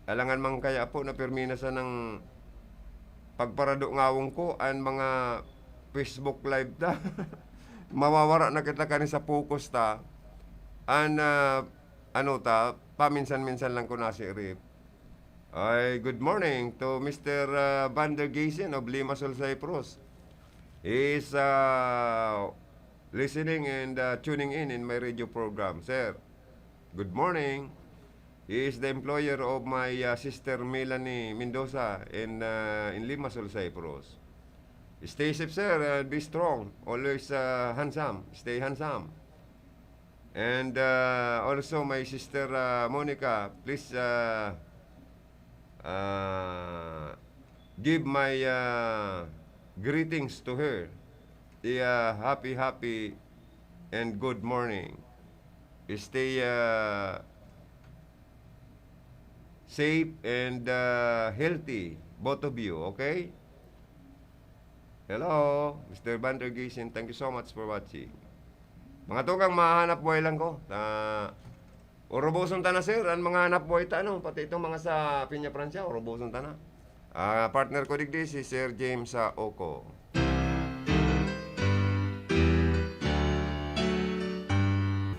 Alangan man kaya po na pirmi na sanang pagparado ngawon ko an mga Facebook Live ta. Mawawara na kita kani sa focus ta. An, ah, ano ta, paminsan-minsan lang ko nasiirip. Ay, good morning to Mister, ah, Van der Geysen of Limassol, Cyprus. He is, ah, listening and, ah, tuning in in my radio program. Sir, good morning. He is the employer of my, ah, sister Melanie Mendoza in, ah, in Limassol, Cyprus. Stay safe, sir, and be strong. Always, ah, handsome. Stay handsome. And, uh, also my sister, uh, Monica, please, uh, uh, give my, uh, greetings to her. Yeah, happy, happy and good morning. Stay, uh, safe and, uh, healthy, both of you, okay? Hello, Mister Van der Geysen, thank you so much for watching. Mga tugang, mahanap buhay lang ko. Ta, uruboson ta na, sir, ang mga hanap buhay ta, ano, pati itong mga sa Peña Francia, uruboson ta na. Ah, partner ko digdi, si Sir James sa Oco.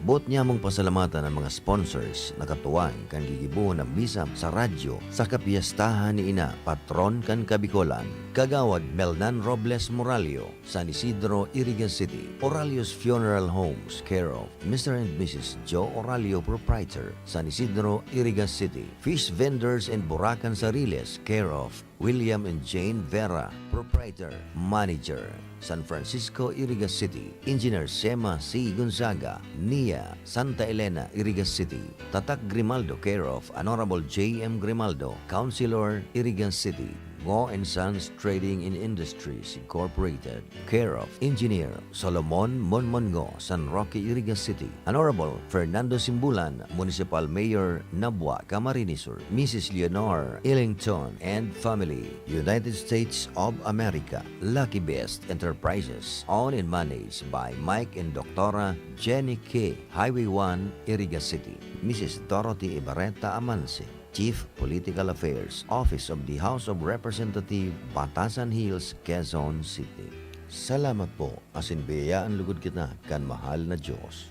Boot nyamong pasalamatan an mga sponsors na katuwang kan gigibohon na misa sa radyo sa kapiyestahan ni Ina, patron kan Kabikolan, Kagawad Melnan Robles Moralio, San Isidro, Iriga City, Oralio's Funeral Homes, care of Mister and Missus Joe Oralio, Proprietor, San Isidro, Iriga City, Fish Vendors and Burakan Sariles, care of William and Jane Vera, Proprietor, Manager, San Francisco, Iriga City, Engineer Sema C. Gonzaga, Nia, Santa Elena, Iriga City, Tatak Grimaldo, care of Honorable J M Grimaldo, Councilor, Iriga City, Ngo and Sons Trading in Industries Incorporated, care of Engineer Solomon Monmongo, San Roque, Iriga City, Honorable Fernando Simbulan, Municipal Mayor, Nabua, Camarines Sur, Missus Leonor Ellington and family, United States of America, Lucky Best Enterprises, owned and managed by Mike and Doctora Jenny K, Highway one, Iriga City, Missus Dorothy Ibarreta Amanse, Chief Political Affairs, Office of the House of Representative, Batasan Hills, Quezon City. Salamat po, asin biyayaan lugod kita kan mahal na Diyos.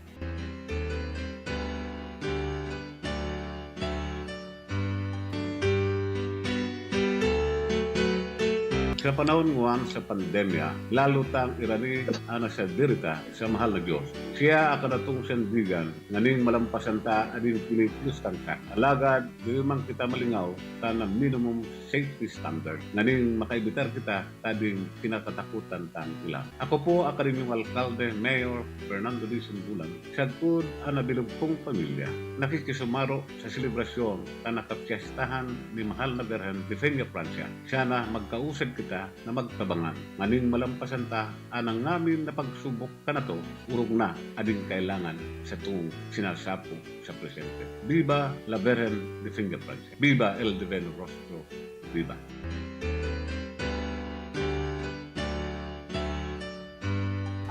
Sa panahon ngwan sa pandemya, lalo tang irani an nasadiri ta sa mahal na Dios. Siya an kadatong sandigan nganing malampasan ta ading pinipiyos tangka. Alagad diri man kita malingaw ta na minimum safety standard nganing makaebitar kita ta ding kinatatakotan tang ilang. Ako po, Academic Alcalde, Mayor Fernando D. Simbulan, sagkod an nabilog kong pamilya, nakikisumaro sa selebrasyon ta nakapyestahan ni Mahal na Birhen de Peña Francia. Sana magkausad kita na magtabangan, nganing malampasan ta an nangamin na pagsubok kanato, orog na ading kailangan sa tuong sinasapog sa presente. Viva la Virgen de Peña Francia! Viva el Divino Rostro! Viva!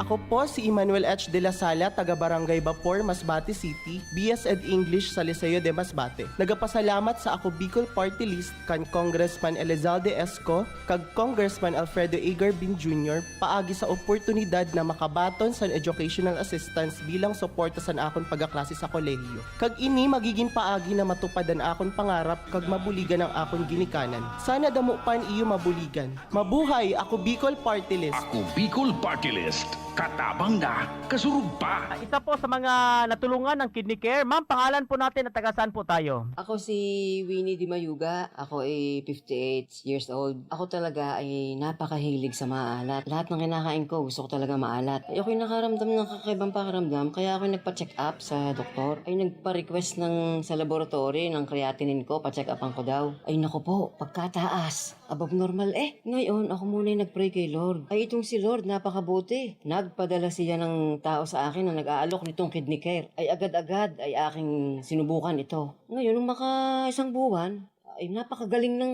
Ako po si Emmanuel H. de la Sala, taga Barangay Bapor, Masbate City, B S ed English sa Liceo de Masbate. Nagapasalamat sa Ako Bicol Party List kan Congressman Elizalde Esco kag Congressman Alfredo A. Garbin Junior paagi sa oportunidad na makabaton san educational assistance bilang suporta san akon pagkaklase sa kolehiyo. Kag ini magigin paagi na matupad an akon pangarap kag mabuligan ang akon ginikanan. Sana damo pa an iyo mabuligan. Mabuhay! Ako Bicol Party List! Ako Bicol Party List. Katabang na, kasurog pa. Ah, isa po sa mga natulungan ng Kidney Care. Ma'am, pangalan po natin at taga saan po tayo? Ako si Winnie Di Mayuga. Ako ay fifty-eight years old. Ako talaga ay napakahilig sa maalat. Lahat ng kinakain ko, gusto ko talaga maalat. Ay, ako'y nakaramdam ng kakaibang pakiramdam, kaya ako nagpa-check up sa doktor. Ay, nagpa-request ng, sa laboratory ng creatinine ko, pa-check upan ko daw. Ay, naku po, pagkataas. Above normal eh. Ngayon, ako muna yung nag-pray kay Lord. Ay, itong si Lord, napakabuti. Nagpadala siya ng tao sa akin na nag-aalok nitong Kidney Care. Ay, agad-agad ay aking sinubukan ito. Ngayon, nung maka isang buwan, Ay, napakagaling ng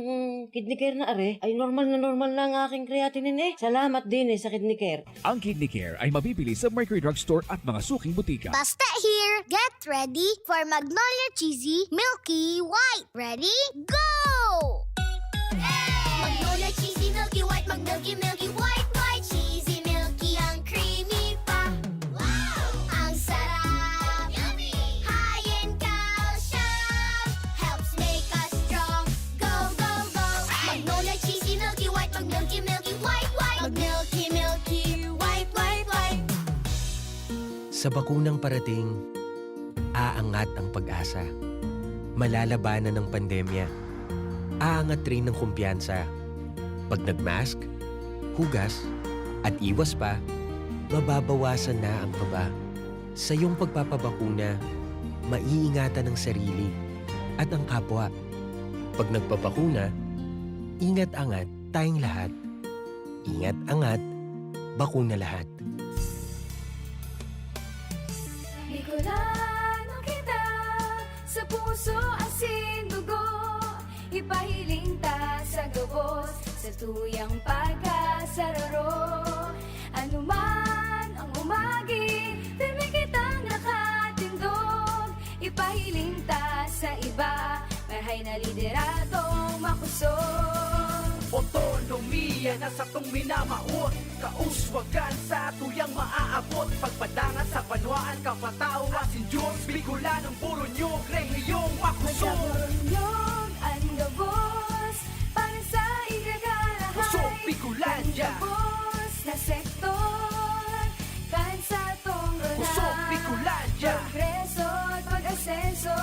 kidney care na are. Ay, normal na normal na ang aking creatinine eh. Salamat din eh sa kidney care. Ang Kidney Care ay mabibili sa Mercury Drug Store at mga suking butika. Basta here, get ready for Magnolia Cheesy Milky White. Ready? Go! Magnolia Cheesy Milky White, mag-milky, milky white, white, cheesy, milky, ang creamy pa. Wow! Ang sarap! Yummy! High in calcium, helps make us strong. Go, go, go! Magnolia Cheesy Milky White, mag-milky, milky white, white, mag-milky, milky white, white, white. Sa bakunang parating, aangat ang pag-asa. Malalabanan ang pandemya. Aangat rin ang kumpiyansa. Pag nag-mask, hugas, at iwas pa, mababawasan na ang kaba. Sa iyong pagpapabakuna, maiingatan ang sarili at ang kapwa. Pag nagpabakuna, ingat-angat tayong lahat. Ingat-angat, bakuna lahat. Bicolano kita, sa puso, asin, dugo. Ipahiling ta sa gabos, sa tuyang pagkasararo. Anuman ang umagi, pirmi kitang nakatindog. Ipahiling ta sa iba, marahay na lideradong makusog. Otonomiya na satong minamawot, kauswagan sa tuyang maaabot. Pagpadangat sa banwaan, kapataw asin Diyos, Bicolanong Boronyog, rehiyong makusog. Taga-Boronyog an gabos, para sa ikakarahay. Kusog Bicolandia. Kan gabos na sektor, kan satong rona. Kusog Bicolandia. Progreso at pag-asenso,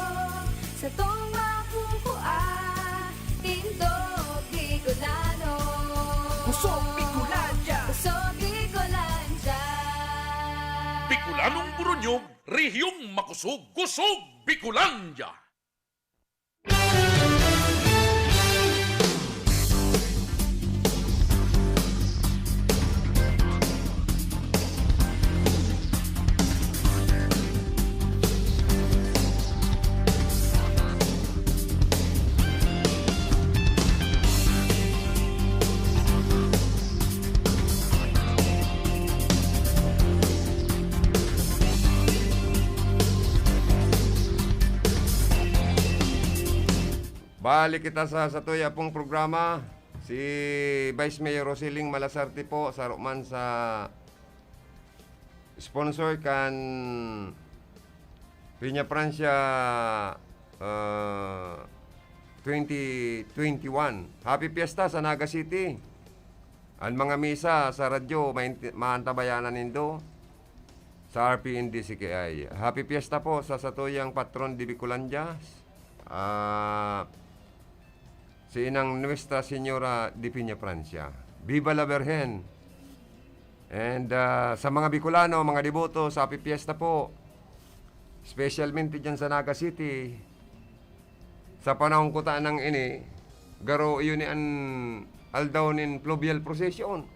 satong makukua. Tindog Bicolano. Kusog Bicolandia. Kusog Bicolandia. Bicolanong Boronyog, rehiyong makusog. Kusog Bicolandia. Balik kita sa satuya pong programa. Si Vice Mayor Rosiling Malasarte po, saro man sa sponsor kan Peñafrancia, ah, twenty twenty-one. Happy Fiesta sa Naga City. An mga misa sa radyo, mainti-, maantabayanan nindo sa R P N D C K I. Happy Fiesta po sa satuyang patron de Bicolandia, ah, si Inang Nuestra Señora de Peñafrancia. Viva la Virgen! And, ah, sa mga Bicolano, mga deboto, sa Happy Fiesta po. Specialmente dyan sa Naga City. Sa panahon kutanang ini, garo iyo ni an aldaw nin fluvial procession.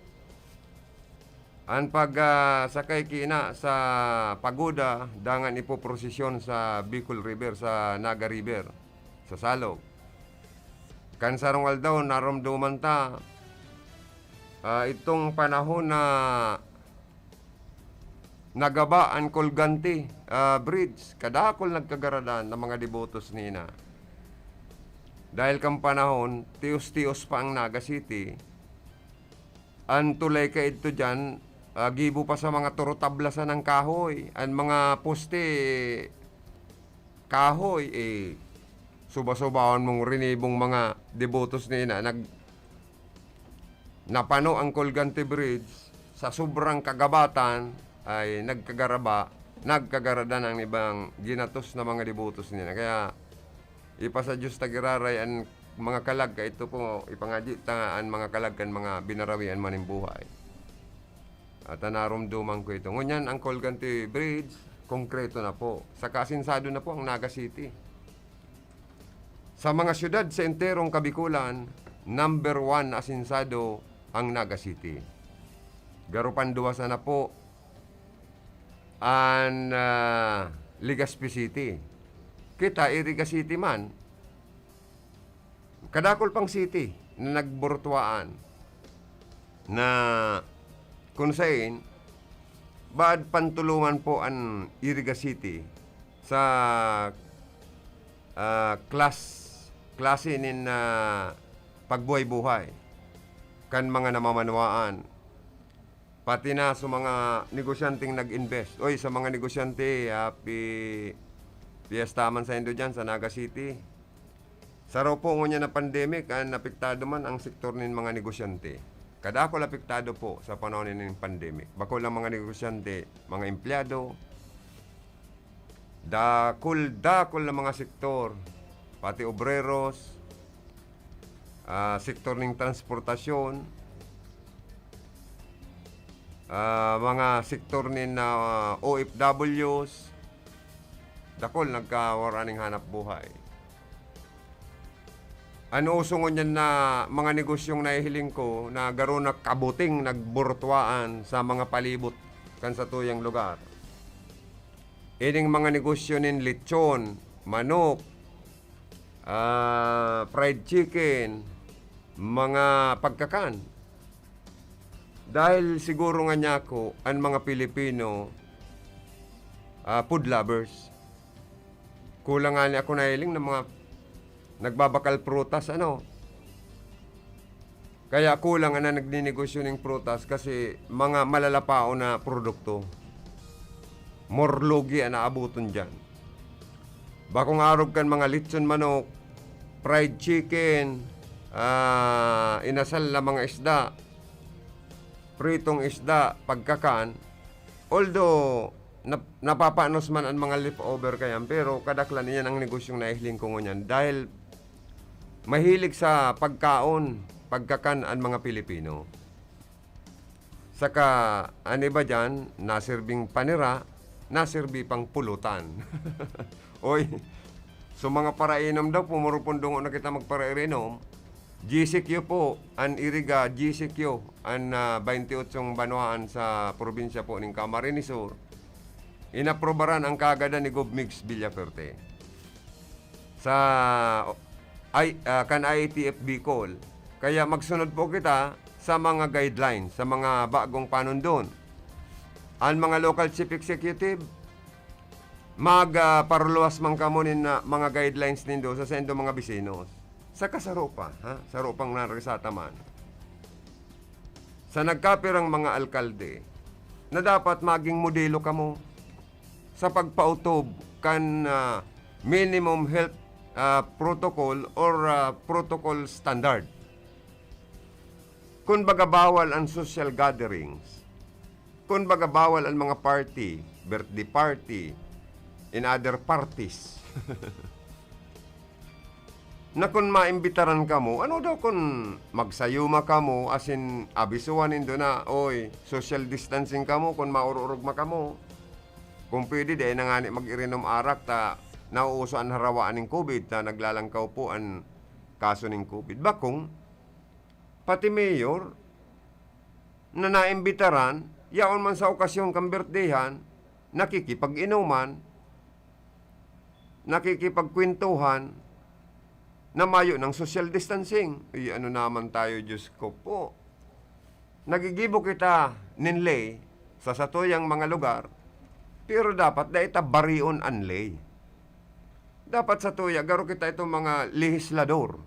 An pag, ah, sakay ki ina sa pagoda, dangan ipoprosesyon sa Bicol River, sa Naga River, sa Salog. Kan sarong aldaw, naromdoman ta, ah, itong panahon na nagaba an Colgante, ah, Bridge. Kadakul nagkagaradan ang mga debotos ni ina. Dahil kan panahon, tios-tios pa ang Naga City. An tulay kaidto diyan, ah, gibo pa sa mga turo tablasan ng kahoy. An mga poste, kahoy, eh, suba-subahon mong rinibong mga debotos ni ina. Nag-, napano ang Colgante Bridge, sa sobrang kagabatan ay nagkagaraba, nagkagaradan ang ibang ginatos na mga debotos ni ina. Kaya, ipa sa Diyos ta giraray an mga kalag, kaidto po, ipangadyi ta an mga kalag kan mga binarawian man nin buhay. At naromdoman ko ito. Ngunyan, ang Colgante Bridge, konkreto na po. Saka asinsado na po ang Naga City. Sa mga syudad sa enterong Kabikulan, number one na asinsado ang Naga City. Garo panduwasan na po an, ah, Legazpi City. Kita, Iriga City man, Kadakol pang city na nagburutwaan na kun sain baad pantuluman po an Iriga City sa, ah, klas-, klase nin, ah, pagbuhay-buhay kan mga namamanwaan, pati na sa mga negosyanteng nag-invest. Oy, sa mga negosyante, happy fiesta man saindo diyan sa Naga City. Saro po ngunyan na pandemic, an apektado man ang sektor nin mga negosyante. Kadakul apektado po sa panahon nin pandemic. Bako lang mga negosyante, mga empleyado, dakul-dakul na mga sektor, pati obreros, ah, sektor ning transportasyon, ah, mga sektor nin, ah, O F Ws, dakul nagkawara ning hanap buhay. An uso ngunyan na mga negosyong nahihiling ko na garo na kabuting nagburutwaan sa mga palibot kan satuyang lugar. Ining mga negosyo nin lechon, manok, ah, fried chicken, mga pagkakan. Dahil siguro nga niya ako, an mga Pilipino, ah, food lovers. Kulang nga ni ako nahiling ng mga nagbabakal prutas, ano. Kaya kulang ang nagninegosyo ning prutas kasi mga malalapaon na produkto. Morlogi ang naabuton diyan. Bakong arog kan mga lechon manok, fried chicken, ah, inasal na mga isda, pritong isda, pagkakan. Although, nap-, napapanos man ang mga leftover kayan, pero kadaklan iyan ang negosyong nahihiling ko ngunyan dahil mahilig sa pagkaon, pagkakan ang mga Pilipino. Saka, an iba diyan, naserbing panira, naserbi pang pulutan. Oy, so mga parainom daw, pumurupundungo na kita magparainom. G C Q po, an Iriga, G C Q, an, ah, baynte otsong banwaan sa probinsya po ning Camarines Sur. Inaprobaran ang kaagadan ni Gov Migs Villafuerte sa, ay, ah, kan I A T F Bicol. Kaya magsunod po kita sa mga guidelines, sa mga bagong panundon. Ang mga local chief executive, mag, ah, paruluwas man kamo nin, ah, mga guidelines nindo sa saindo mga bisinos. Saka saro pa, ha? Saro pang narisata man. Sa nagkapirang mga alkalde, na dapat maging modelo kamo sa pagpautob kan, ah, minimum health, ah, protocol or, ah, protocol standard. Kun baga bawal ang social gatherings, kun baga bawal ang mga party, birthday party, and other parties. Na kun maimbitaran kamo, ano daw kun magsayuma kamo, asin abisuhan nindo na, "Oy, social distancing kamo kun maururog man kamo." Kung pwede, dai na ngani mag-irinom arak ta nauuso an harawaan nin covid ta naglalangkaw po an kaso nin covid. Bakong, pati mayor na naimbitaran, yaon man sa okasyon kan birthdayhan, nakikipag-inuman, nakikipagkwentuhan, na mayo nang social distancing. Uy, ano naman tayo, Diyos ko po. Nagigibo kita nin ley sa satuyang mga lugar, pero dapat dai ta barion an ley. Dapat satuya, garo kita itong mga lehislador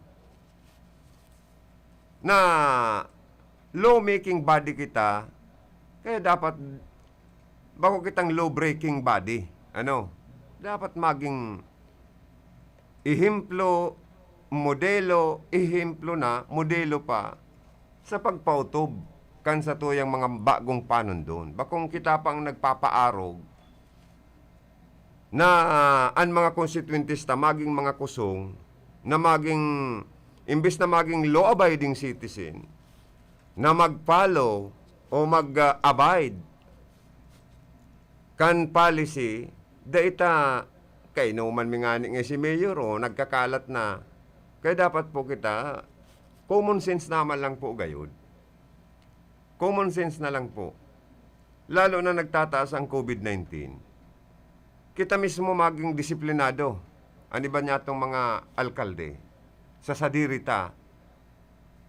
na law-making body kita, kaya dapat bako kitang law-breaking body. Ano? Dapat maging ehemplo, modelo, ehemplo na, modelo pa sa pagpautob kan satuyang mga bagong panundon. Bakong kita pang nagpapaarog na, ah, an mga konstituyentes ta maging mga kusong, na maging, imbes na maging law-abiding citizen, na mag-follow o mag, ah, abide kan policy, dai ta, kainuman mi ngani nga si Mayor, oh, nagkakalat na. Kaya dapat po kita, common sense naman lang po gayod. Common sense na lang po. Lalo na nagtataas ang covid nineteen. Kita mismo maging disiplinado an iba niyatong mga alkalde. sa sadiri ta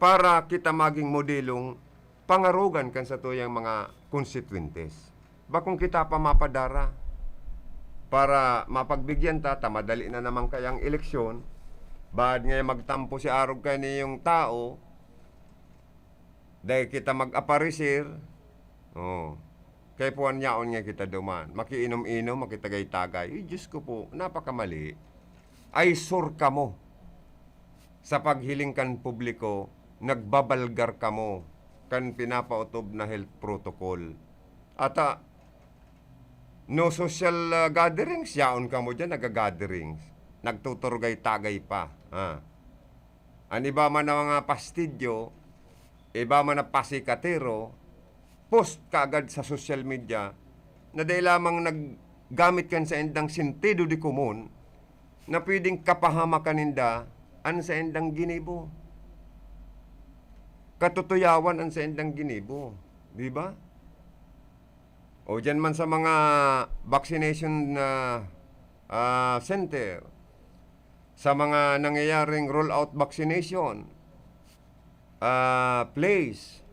para kita maging modelong pangarogan kan satuyang mga konstitwentes. Bakong kita pa mapadara para mapagbigyan ta, ta madali na naman kayang eleksyon, baad nga magtampo si arog kaniyong tao, dai kita mag-aparecer, oh, kay puwan yaon nga kita duman, makiinom-inom, makitagay-tagay. Ay, Diyos ko po, napakamali. Ay, sure kamo. Sa paghiling kan publiko, nagbabalgar kamo kan pinapaotob na health protocol. Ata, no social, ah, gatherings, yaon kamo diyan, naga-gatherings. Nagtuturugay-tagay pa. Ah. An iba man na mga pastidyo, iba man na pasikatero, post kaagad sa social media na dai lamang naggamit kan saindang sentido de komon na pwedeng kapahamakan ninda an saindang ginibo. Katutuyawan an saindang ginibo, di ba? O diyan man sa mga vaccination na, ah, center, sa mga nangyayaring roll-out vaccination, ah, place,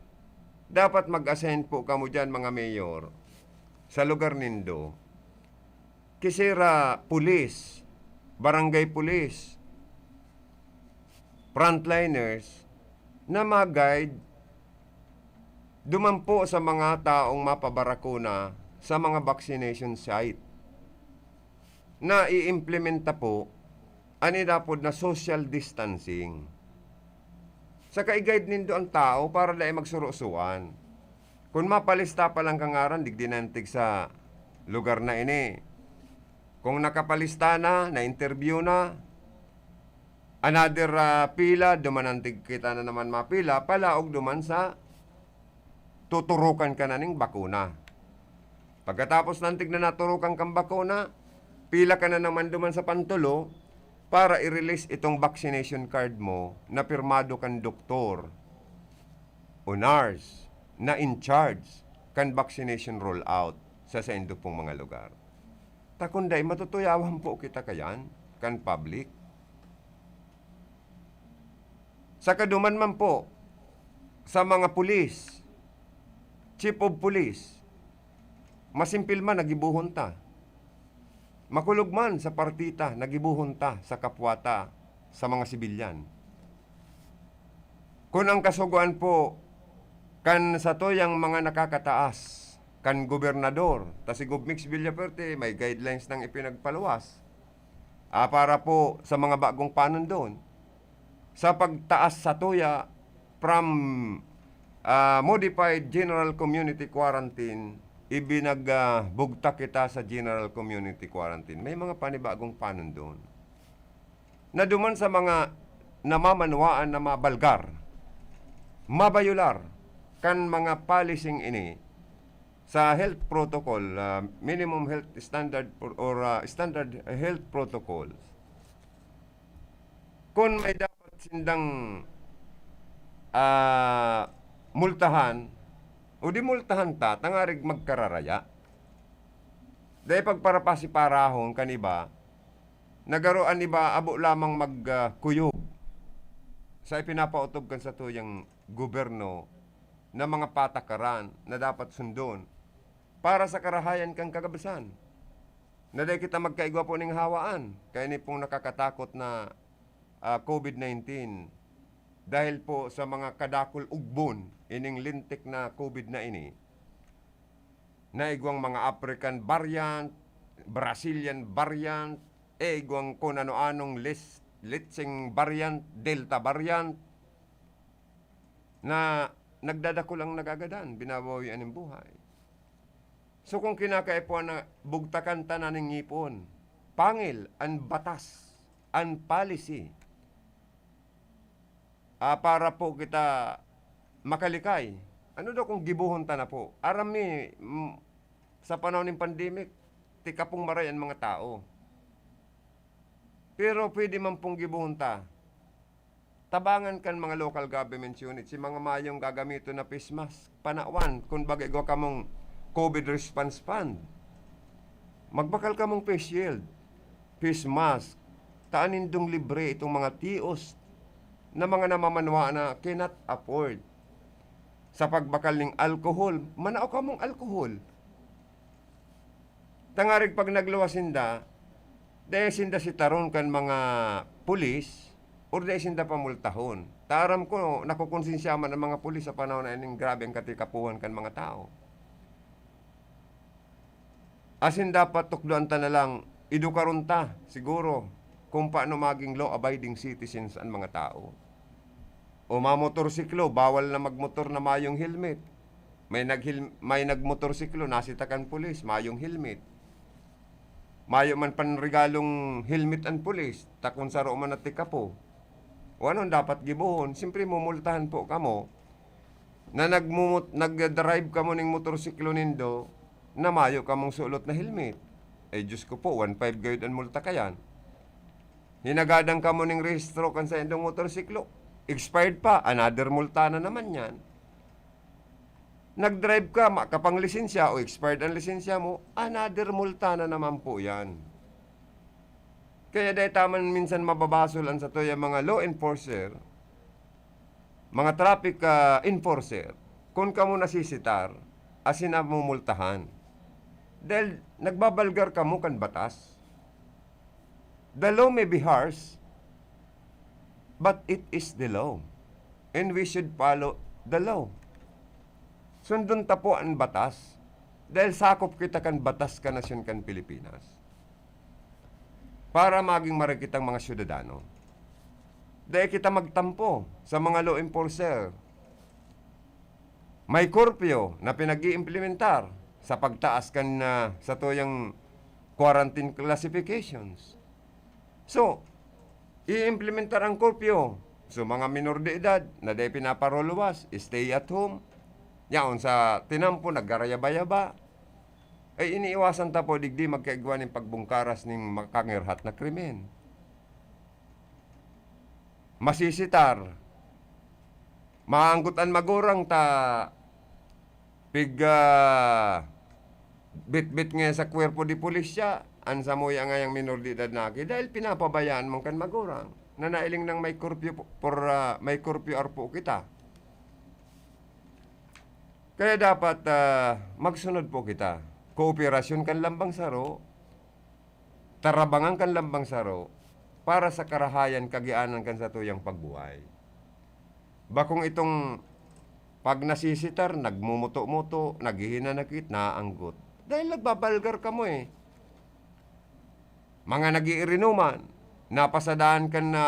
dapat mag-assign po kamo diyan, mga mayor, sa lugar nindo. Kisira pulis, barangay pulis, frontliners na mag-guide duman po sa mga taong mapabarakuna sa mga vaccination site na iimplementa po an inapod na social distancing. Saka i-guide nindo an tao para dai magsurosuan. Kun mapalista pa lang ka ngaran, digdi na antig sa lugar na ini. Kung nakapalista na, na-interview na, another, ah, pila, duman antig kita na naman mapila, palaog duman sa tuturukan ka na ning bakuna. Pagkatapos na antig na naturukan kang bakuna, pila ka na naman duman sa pantulo para i-release itong vaccination card mo na pirmado kan doktor o nurse na in charge kan vaccination rollout sa saindo pong mga lugar. Ta kun dai, matutuyawan po kita kayan kan public. Sa kaduman man po, sa mga pulis, chief of police, masimpil man, nagibohon ta. Makulog man sa partita, nagibohon ta sa kapwa ta, sa mga sibilyan. Kun ang kasugoan po kan satuyang mga nakakataas, kan gobernador, ta si Gov Mix Villafuerte may guidelines nang ipinagpaluwas, ah, para po sa mga bagong panundon, sa pagtaas satuya from, ah, modified general community quarantine, ibinag-, ah, bugtak kita sa general community quarantine. May mga panibagong panundon na duman sa mga namamanwaan na mabalgar, mabayular kan mga policing ini sa health protocol, ah, minimum health standard or, or, ah, standard health protocols. Kun may dapat sindang, ah, multahan, o di multahan ta, tangarig magkararaya. Dai pagparapasiparahon kan iba, na garo an iba abo lamang mag, ah, kuyog sa ipinapaotob kan satuyang gobyerno na mga patakaran na dapat sundon para sa karahayan kan kagabisan, na dai kita magkaigwa po ning hawaan kaini pong nakakatakot na, ah, covid nineteen. Dahil po sa mga kadakul ugbon ining lintik na covid na ini, na igwang mga African variant, Brazilian variant, eh, igwang kun ano-anong lis-, litseng variant, Delta variant, na nagdadakul ang nagagadan, binabawian nin buhay. So, kung kinakaipuhan na bugtakan ta na ning ngipon, pangil an batas, an policy, ah, para po kita makalikay. Ano daw kung gibohon ta na po? Aram mi, mm, sa panahon nin pandemic, tikapong maray an mga tao. Pero pwede man pong gibohon ta. Tabangan kan mga local government unit si mga mayong gagamiton na face mask, panawan, kun baga igwa kamong covid response fund. Magbakal kamong face shield, face mask, ta an nindong libre itong mga tios, na mga namamanwa na cannot afford sa pagbakal ning alcohol, manao kamong alcohol. Tangarig pag nagluwas sinda, dai sinda sitaron kan mga pulis or dai sinda pamultahon. Ta aram ko, nakukonsensya man ang mga pulis sa panahon na ining grabe ang katikapuhan kan mga tao. Asin dapat tukdoan ta na lang, edukaron ta, siguro, kung paano maging law-abiding citizens an mga tao. O mamotorsiklo, bawal na magmotor na mayong helmet. May naghil-, may nagmotorsiklo, nasita kan pulis, mayong helmet. Mayo man panregalong helmet an pulis, ta kun saro man natikapo. O anong dapat gibohon? Siyempre, mumultahan po kamo na nagmumot-, nagdadrive kamo ning motorsiklo nindo na mayo kamong sulot na helmet. Eh, Diyos ko po, one five gayod an multa kayan. Hinagadan kamo ning rehistro kan saindong motorsiklo. Expired pa, another multa na naman yan. Nag-drive ka, ma-, ka pang lisensya o expired ang lisensya mo, another multa na naman po yan. Kaya dahil taman minsan mababasol ang satoya mga law enforcer, mga traffic, ah, enforcer, kun kamo nasisitar, asin namumultahan. Dahil nagbabalgar kamo kan batas. The law may be harsh, but it is the law. And we should follow the law. Sundon ta po an batas, dahil sakop kita kan batas kan nasyon kan Pilipinas. Para maging mare kitang mga syudadano. Dai kita magtampo sa mga law enforcer. May curfew na pinag-iimplementar sa pagtaas kan, ah, satuyang quarantine classifications. So, i-implementar ang curfew. So, mga minor de edad na dai pinaparuluwas, stay at home. Yaon sa tinampo, naggarayaba-yaba. Ay, iniiwasan ta po digdi magkaigwa nin pagbungkaras nin makangirhat na krimen. Masisitar. Maanggot an magurang ta pig, ah, bitbit ngayon sa cuerpo de policía, an samuya ngayang minor de edad na aki, dahil pinapabayaan man kan magurang na nailing nang may curfew po-, por, ah, may curfew arpo kita. Kaya dapat, ah, magsunod po kita. Kooperasyon kan lambang saro, tarabangan kan lambang saro para sa karahayan kagianan kan satuyang pagbuhay. Bakong itong pag nasisitar, nagmumuto-muto, naghihinanakit, naanggot. Dahil nagbabalgar kamo eh. Mga nag-iirinuman, napasadahan kan na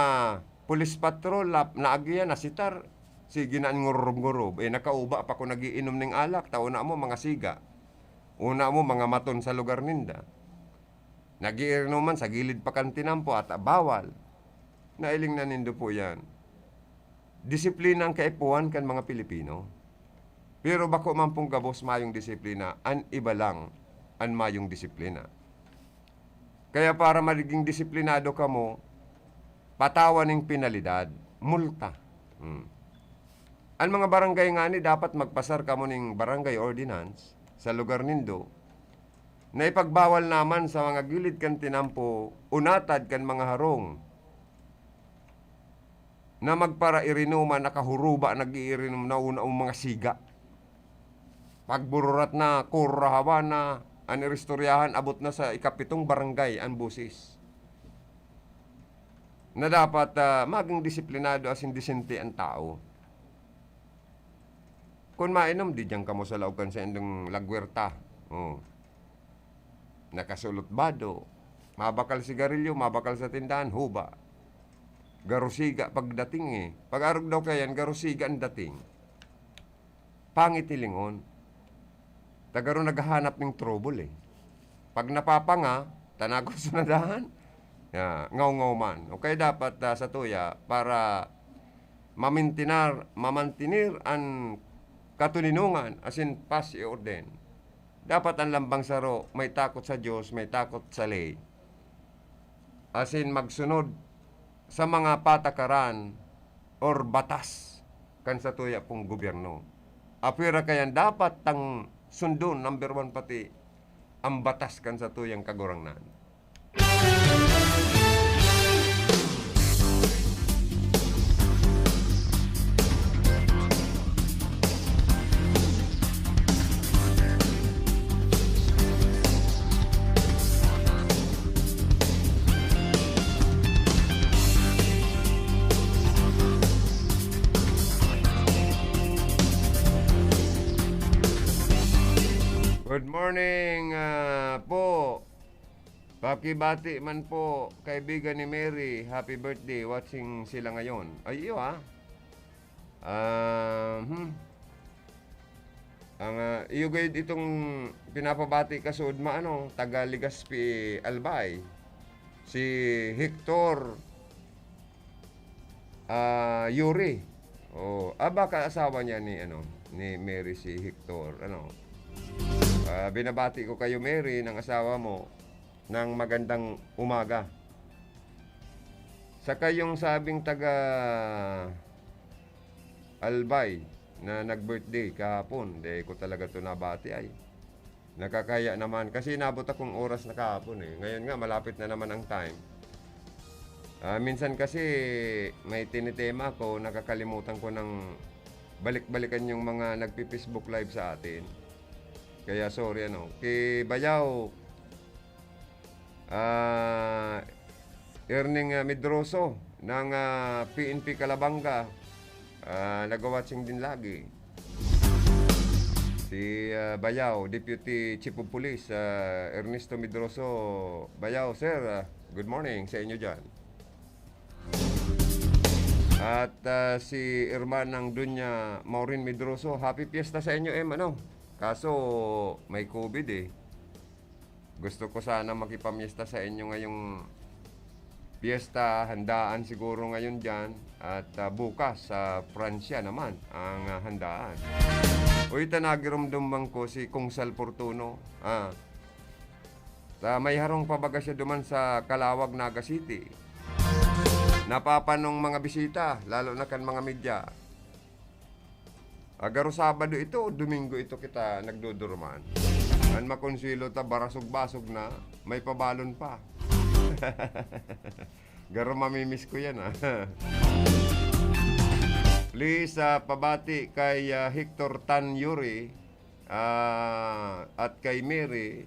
police patrol, lap-, naagihan, nasitar. Sige na an ngururob-ngurob. Eh, nakauba pa kung nag-iinom ning alak, ta una mo, mga siga. Una mo, mga maton sa lugar ninda. Nag-iirinuman sa gilid pa kan tinampo at bawal. Nailing na nindo po yan. Disiplina ang kaipuhan kan mga Pilipino. Pero bako man pong gabos mayong disiplina, an iba lang an mayong disiplina. Kaya para maging disiplinado kamo, patawan ning penalidad, multa. Hmm. An mga barangay ngani dapat magpasar kamo ning barangay ordinance sa lugar nindo na ipagbawal naman sa mga gilid kan tinampo o natad kan mga harong na magparairinuman, nakahuruba, nag-iirinom na una ang mga siga. Pagbururat na, kurahawan na, an iristoryahan, abot na sa ikapitong barangay an busis. Na dapat, ah, maging disiplinado asin disente an tao. Kun mainom, di diyan kamo sa laog kan saindong lagwerta. Oh. Nakasulot bado. Mabakal sigarilyo, mabakal sa tindahan, huba. Garusiga pagdating eh. Pag-arog daw kayan, garusiga ang dating. Pangit hilingon. Tagaro naghahanap ning trouble eh. Pag napapanga, tanagon sa nadahan, ya, ngaw-ngaw man. O kaya dapat, ah, sa tuya, para mamintinar, mamantinir an katuninongan, asin paz y orden. Dapat an lambang saro may takot sa Dios, may takot sa ley. Asin magsunod sa mga patakaran or batas kan satuya pong gobyerno. Apwera kayan dapat tang sundon, number one, pati ang batas kan satuyang Kagurangnan. Good morning, ah, po. Pakibati man po, kaibigan ni Mary. Happy birthday. Watching sila ngayon. Ay, iyo, ah. Ah, hmm. Ang, ah, iyo gayud itong pinapabati ka, Sudma, ano, taga Legazpi, Albay. Si Hector, ah, Yuri. Oh, ah, baka asawa niya ni, ano, ni Mary si Hector, ano. Ah, binabati ko kayo, Mary, ng asawa mo, ng magandang umaga. Saka yung sabing taga Albay na nag-birthday kahapon, di ko talaga to nabati ay. Nakakahiya naman kasi inabot akong oras na kahapon eh. Ngayon nga, malapit na naman ang time. Ah, minsan kasi may tinitema ko, nakakalimutan ko ng balik-balikan yung mga nagpi-Facebook Live sa atin. Kaya sorry, ano. Kay Bayaw, ah, Erning, ah, Medroso ng, ah, P N P Calabanga, ah, nagwa-watching din lagi. Si, ah, Bayaw, Deputy Chief of Police, ah, Ernesto Medroso. Bayaw, sir, ah, good morning sa inyo dyan. At, ah, si Hermanang Dunya Maureen Medroso, happy fiesta sa inyo, em, ano? Kaso, may COVID eh. Gusto ko sana makipamiesta sa inyo ngayong piyesta, handaan siguro ngayon dyan. At, ah, bukas sa Pransya naman ang, ah, handaan. Uy, ta nagiromdom man ko si Kong Sal Fortuno. Ah, ta may harong pa baga siya duman sa Calawag, Naga City. Napapanong mga bisita, lalo na kan mga media. Agaro Sabado ito o Domingo ito kita nagduduruman? An makonsuelo ta, barasog-basog na, may pabalon pa. Garo mamimiss ko yan, ah. Please, ah, pabati kay, ah, Hector Tan Yuri, ah, at kay Mary,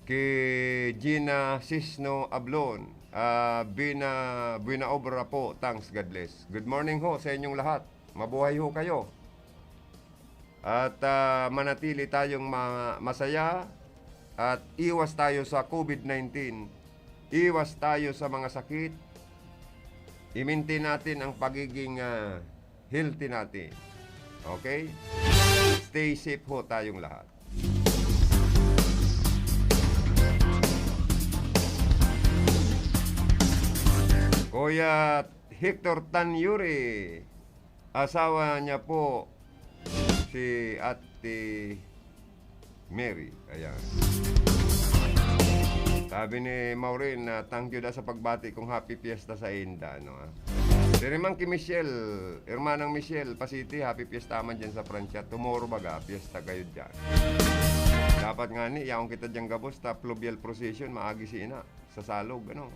kay Gina Sisno Ablon, ah, Bina, Buena Obra po. Thanks, God bless. Good morning ho sa inyong lahat. Mabuhay ho kayo. At, ah, manatili tayong ma-, masaya at iwas tayo sa COVID nineteen. Iwas tayo sa mga sakit. I-maintain natin ang pagiging, ah, healthy natin. Okay? Stay safe ho tayong lahat. Kuya Hector Tan Yuri, asawa niya po si Ate Mary. Ayan. Sabi ni Maureen na, "Thank you da sa pagbati kong happy fiesta sa inda," no, ah. Diri man ki Michelle, Hermanang Michelle Pasiti, happy fiesta man dyan sa Pransya. Tomorrow baga, fiesta kayo dyan. Dapat nga ni, yaon kita dyan gabos, ta fluvial procession, maagi si ina, sa Salog, ano.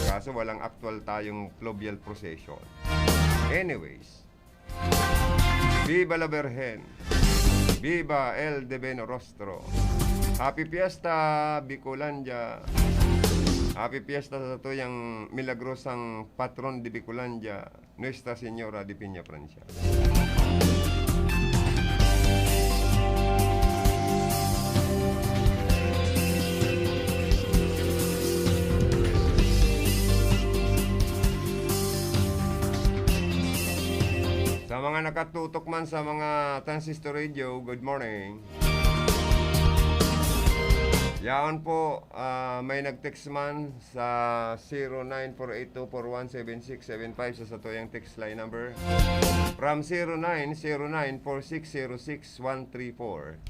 Kaso walang actual tayong fluvial procession. Anyways, Viva la Virgen! Viva el Divino Rostro! Happy Fiesta, Bicolandia! Happy Fiesta sa tuyang milagrosang patron de Bicolandia, Nuestra Señora de Peña Francia. Sa mga nakatutok man sa mga transistor radio, good morning. Yaon po, ah, may nag-text man sa zero nine four eight two four one seven six seven five sa satuyang text line number. From zero nine zero nine four six zero six one three four.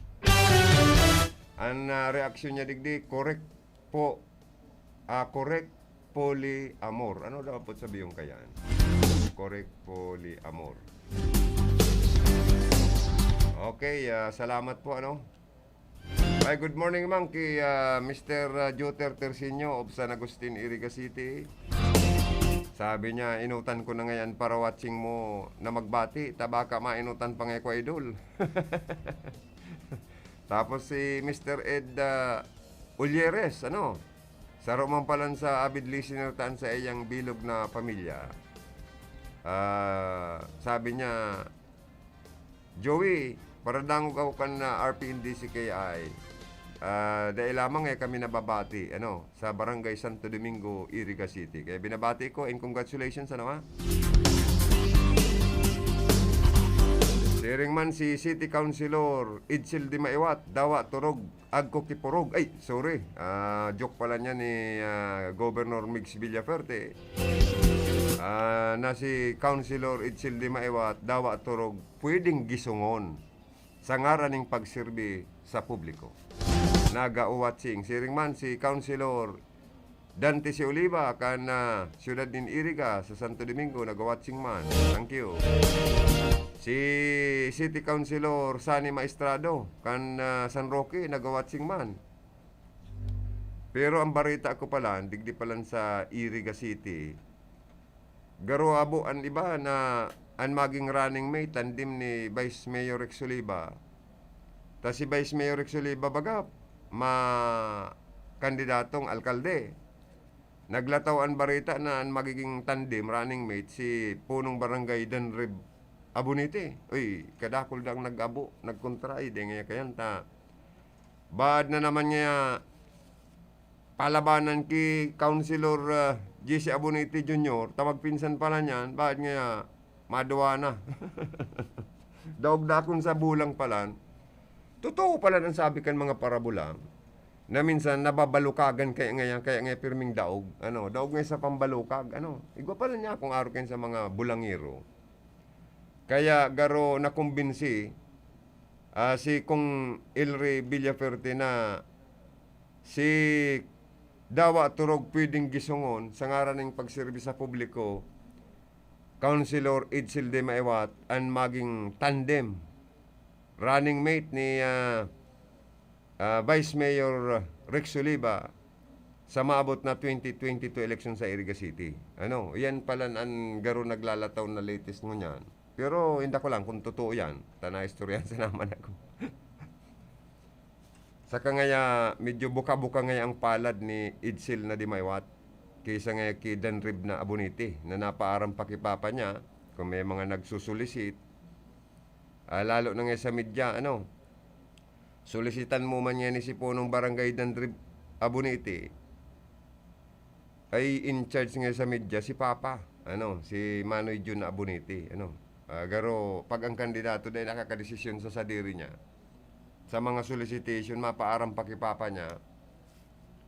An, ah, reaksyon niya digdi, correct po. Ah, correct polyamor. Ano daw po sabi yung kayan? Correct polyamor. Okay, ah, salamat po, ano? Ay, good morning, ma'am, kay, ah, Mister, ah, Joter Tercinio of San Agustin, Iriga City. Sabi niya, "Inutan ko na ngayon para watching mo na magbati. Tabaka mainutan pa nga ko, idol." Tapos si Mister Ed, ah, Ulyeres, ano? Saro man palan sa avid listener tan sa iyang bilog na pamilya. Ah, sabi niya, "Joey, Paradangog ako kan, ah, R P N D C K I. Ah, dai lamang, eh, kami nababati, ano, sa Barangay Santo Domingo, Iriga City. Kaya binabati ko and congratulations, ano, ha? Siring man si City Councilor Edsel Dimaiwat, Dawa Turog, Agko Kipurog. Ay, sorry. Ah, joke pala niya ni, ah, Governor Migs Villafuerte. Ah, na si Councilor Edsel Dimaiwat, Dawa Turog, pwedeng gisungon sa ngaran ning pagserbi sa publiko. Nagauwatsing. Siring man si Councilor Dante C. Oliva kan, ah, siyudad nin Iriga sa Santo Domingo, nagawatsing man. Thank you. Si City Councilor Sonny Maestrado kan, ah, San Roque, nagawatsing man. Pero ang barita ko pala, digdi palan sa Iriga City, garo abo an iba na an maging running mate, tandem ni Vice Mayor Rex Oliva. Ta si Vice Mayor Rex Oliva baga, ma-, kandidatong alkalde. Naglataw an bareta na an magiging tandem, running mate, si punong barangay Danrib Abonite. Uy, kadakul dang nag-abo, nagkontra, eh, dai ngaya kayan ta. Baad na naman ngaya palabanan ki Councilor, ah, J C Abonite Junior, ta magpinsan pala niyan, baad ngaya maduwa na. Daog dakon sa bulang palan. Totoo pala an sabi kan mga parabulang, na minsan nababalukagan kaya ngayan, kaya ngayan pirming daog. Ano, daog ngayon sa pambalukag. Ano, igwa pala niya akong aro kayan sa mga bulangero. Kaya garo nakumbinsi, ah, si Kong Elry Villafuerte na si Dawa Turog pwedeng gisungon sa ngaran ning pagserbi sa publiko, Councilor Edsel de Maewat, an maging tandem, running mate ni, ah, ah, Vice Mayor Rex Oliva sa maabot na twenty twenty-two election sa Iriga City. Ano, yan pala an garo naglalataw na latest ngunyan. Pero inda ko lang kung totoo yan. Ta naistoryahan sa naman ako. Saka ngaya, medyo buka-buka ngaya ang palad ni Edsel na di maywat, kaysa ngaya ki Danrib na Abonite, na napaaram pa ki papa niya, kung may mga nagsusulisit, ah, lalo na ngaya sa media, ano, sulisitan mo man yan ni si punong barangay Danrib Abonite, ay in charge ngaya sa media si papa, ano, si Manoy Jun na Abonite, ano. Ah, garo, pag ang kandidato dai nakakadesisyon sa sadiri niya, sa mga solicitation, mapaaram pa ki papa niya,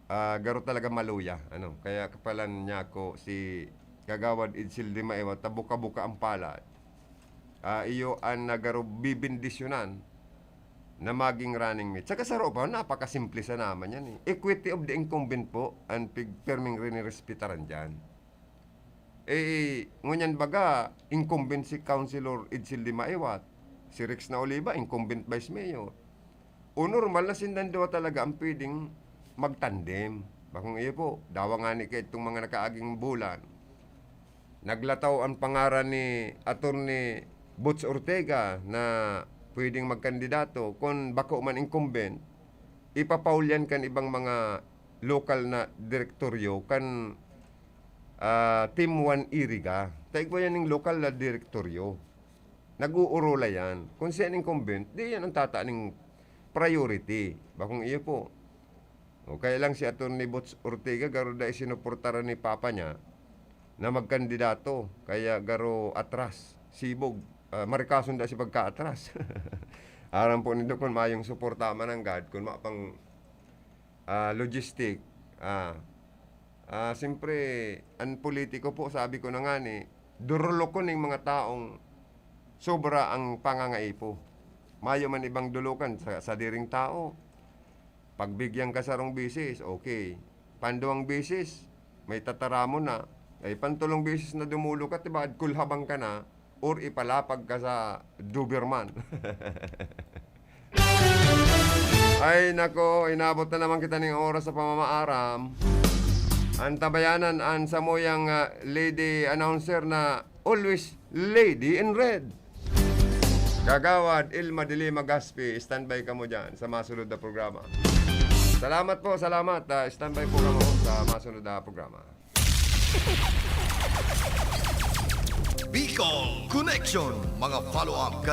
ah, garo talaga maluya, ano. Kaya kapalan niya ako si Kagawad Edsel de Maewat, ta buka-buka ang palad. Ah, iyo an nagaro bibendisyonan na maging running mate. Saka saro pa, napakasimple sa naman yan, eh. Equity of the incumbent po, ang pig-, pirming rinirespetaran dyan. Eh, ngunyan baga, incumbent si Councilor Edsel de Maewat, si Rex na Oliva, incumbent vice mayor. O normal na sindang duwa talaga ang pwedeng magtandem. Bakong iyo po, dawa nga ni kaitong mga nakaaging bulan. Naglataw ang pangaran ni Attorney Boots Ortega na pwedeng magkandidato. Kun bako man incumbent, ipapaul yan kan ibang mga lokal na direktoryo kan, ah, Team One Iriga. Ta igwa yan ning lokal na direktoryo. Nag-uurula yan. Kung siya an incumbent, di yan ang tata ning priority. Bakong iyo po. O, kaya lang si Attorney Boots Ortega, garo dai sinuportaran ni papa niya na magkandidato. Kaya garo atras, sibog, ah, marikason da si pagkaatras. Aram po nindo kung mayong suporta man ang God, kung mapang, ah, logistic, ah, ah, siyempre, ang politiko po, sabi ko na nga ni, durulokon ning mga taong sobra ang pangangaipo. Mayo man ibang dulukan sa, sa diring tao. Pagbigyan ka sarong bisis, okay. Panduwang bisis, may tataramon na. Ay, pantulong bisis na dumulok ka, tibaad kulhabang ka na, or ipalapag ka sa Doberman. Ay, nako, inabot na naman kita ning oras sa pamamaaram. Ang tabayanan, ang samuyang, ah, lady announcer na always lady in red. Kagawad Ilma de Lima Gaspi, standby kamo dyan sa masunod na programa. Salamat po, salamat. Ah, standby po kamo sa masunod na programa. Bicol Connection, mga follow-up kan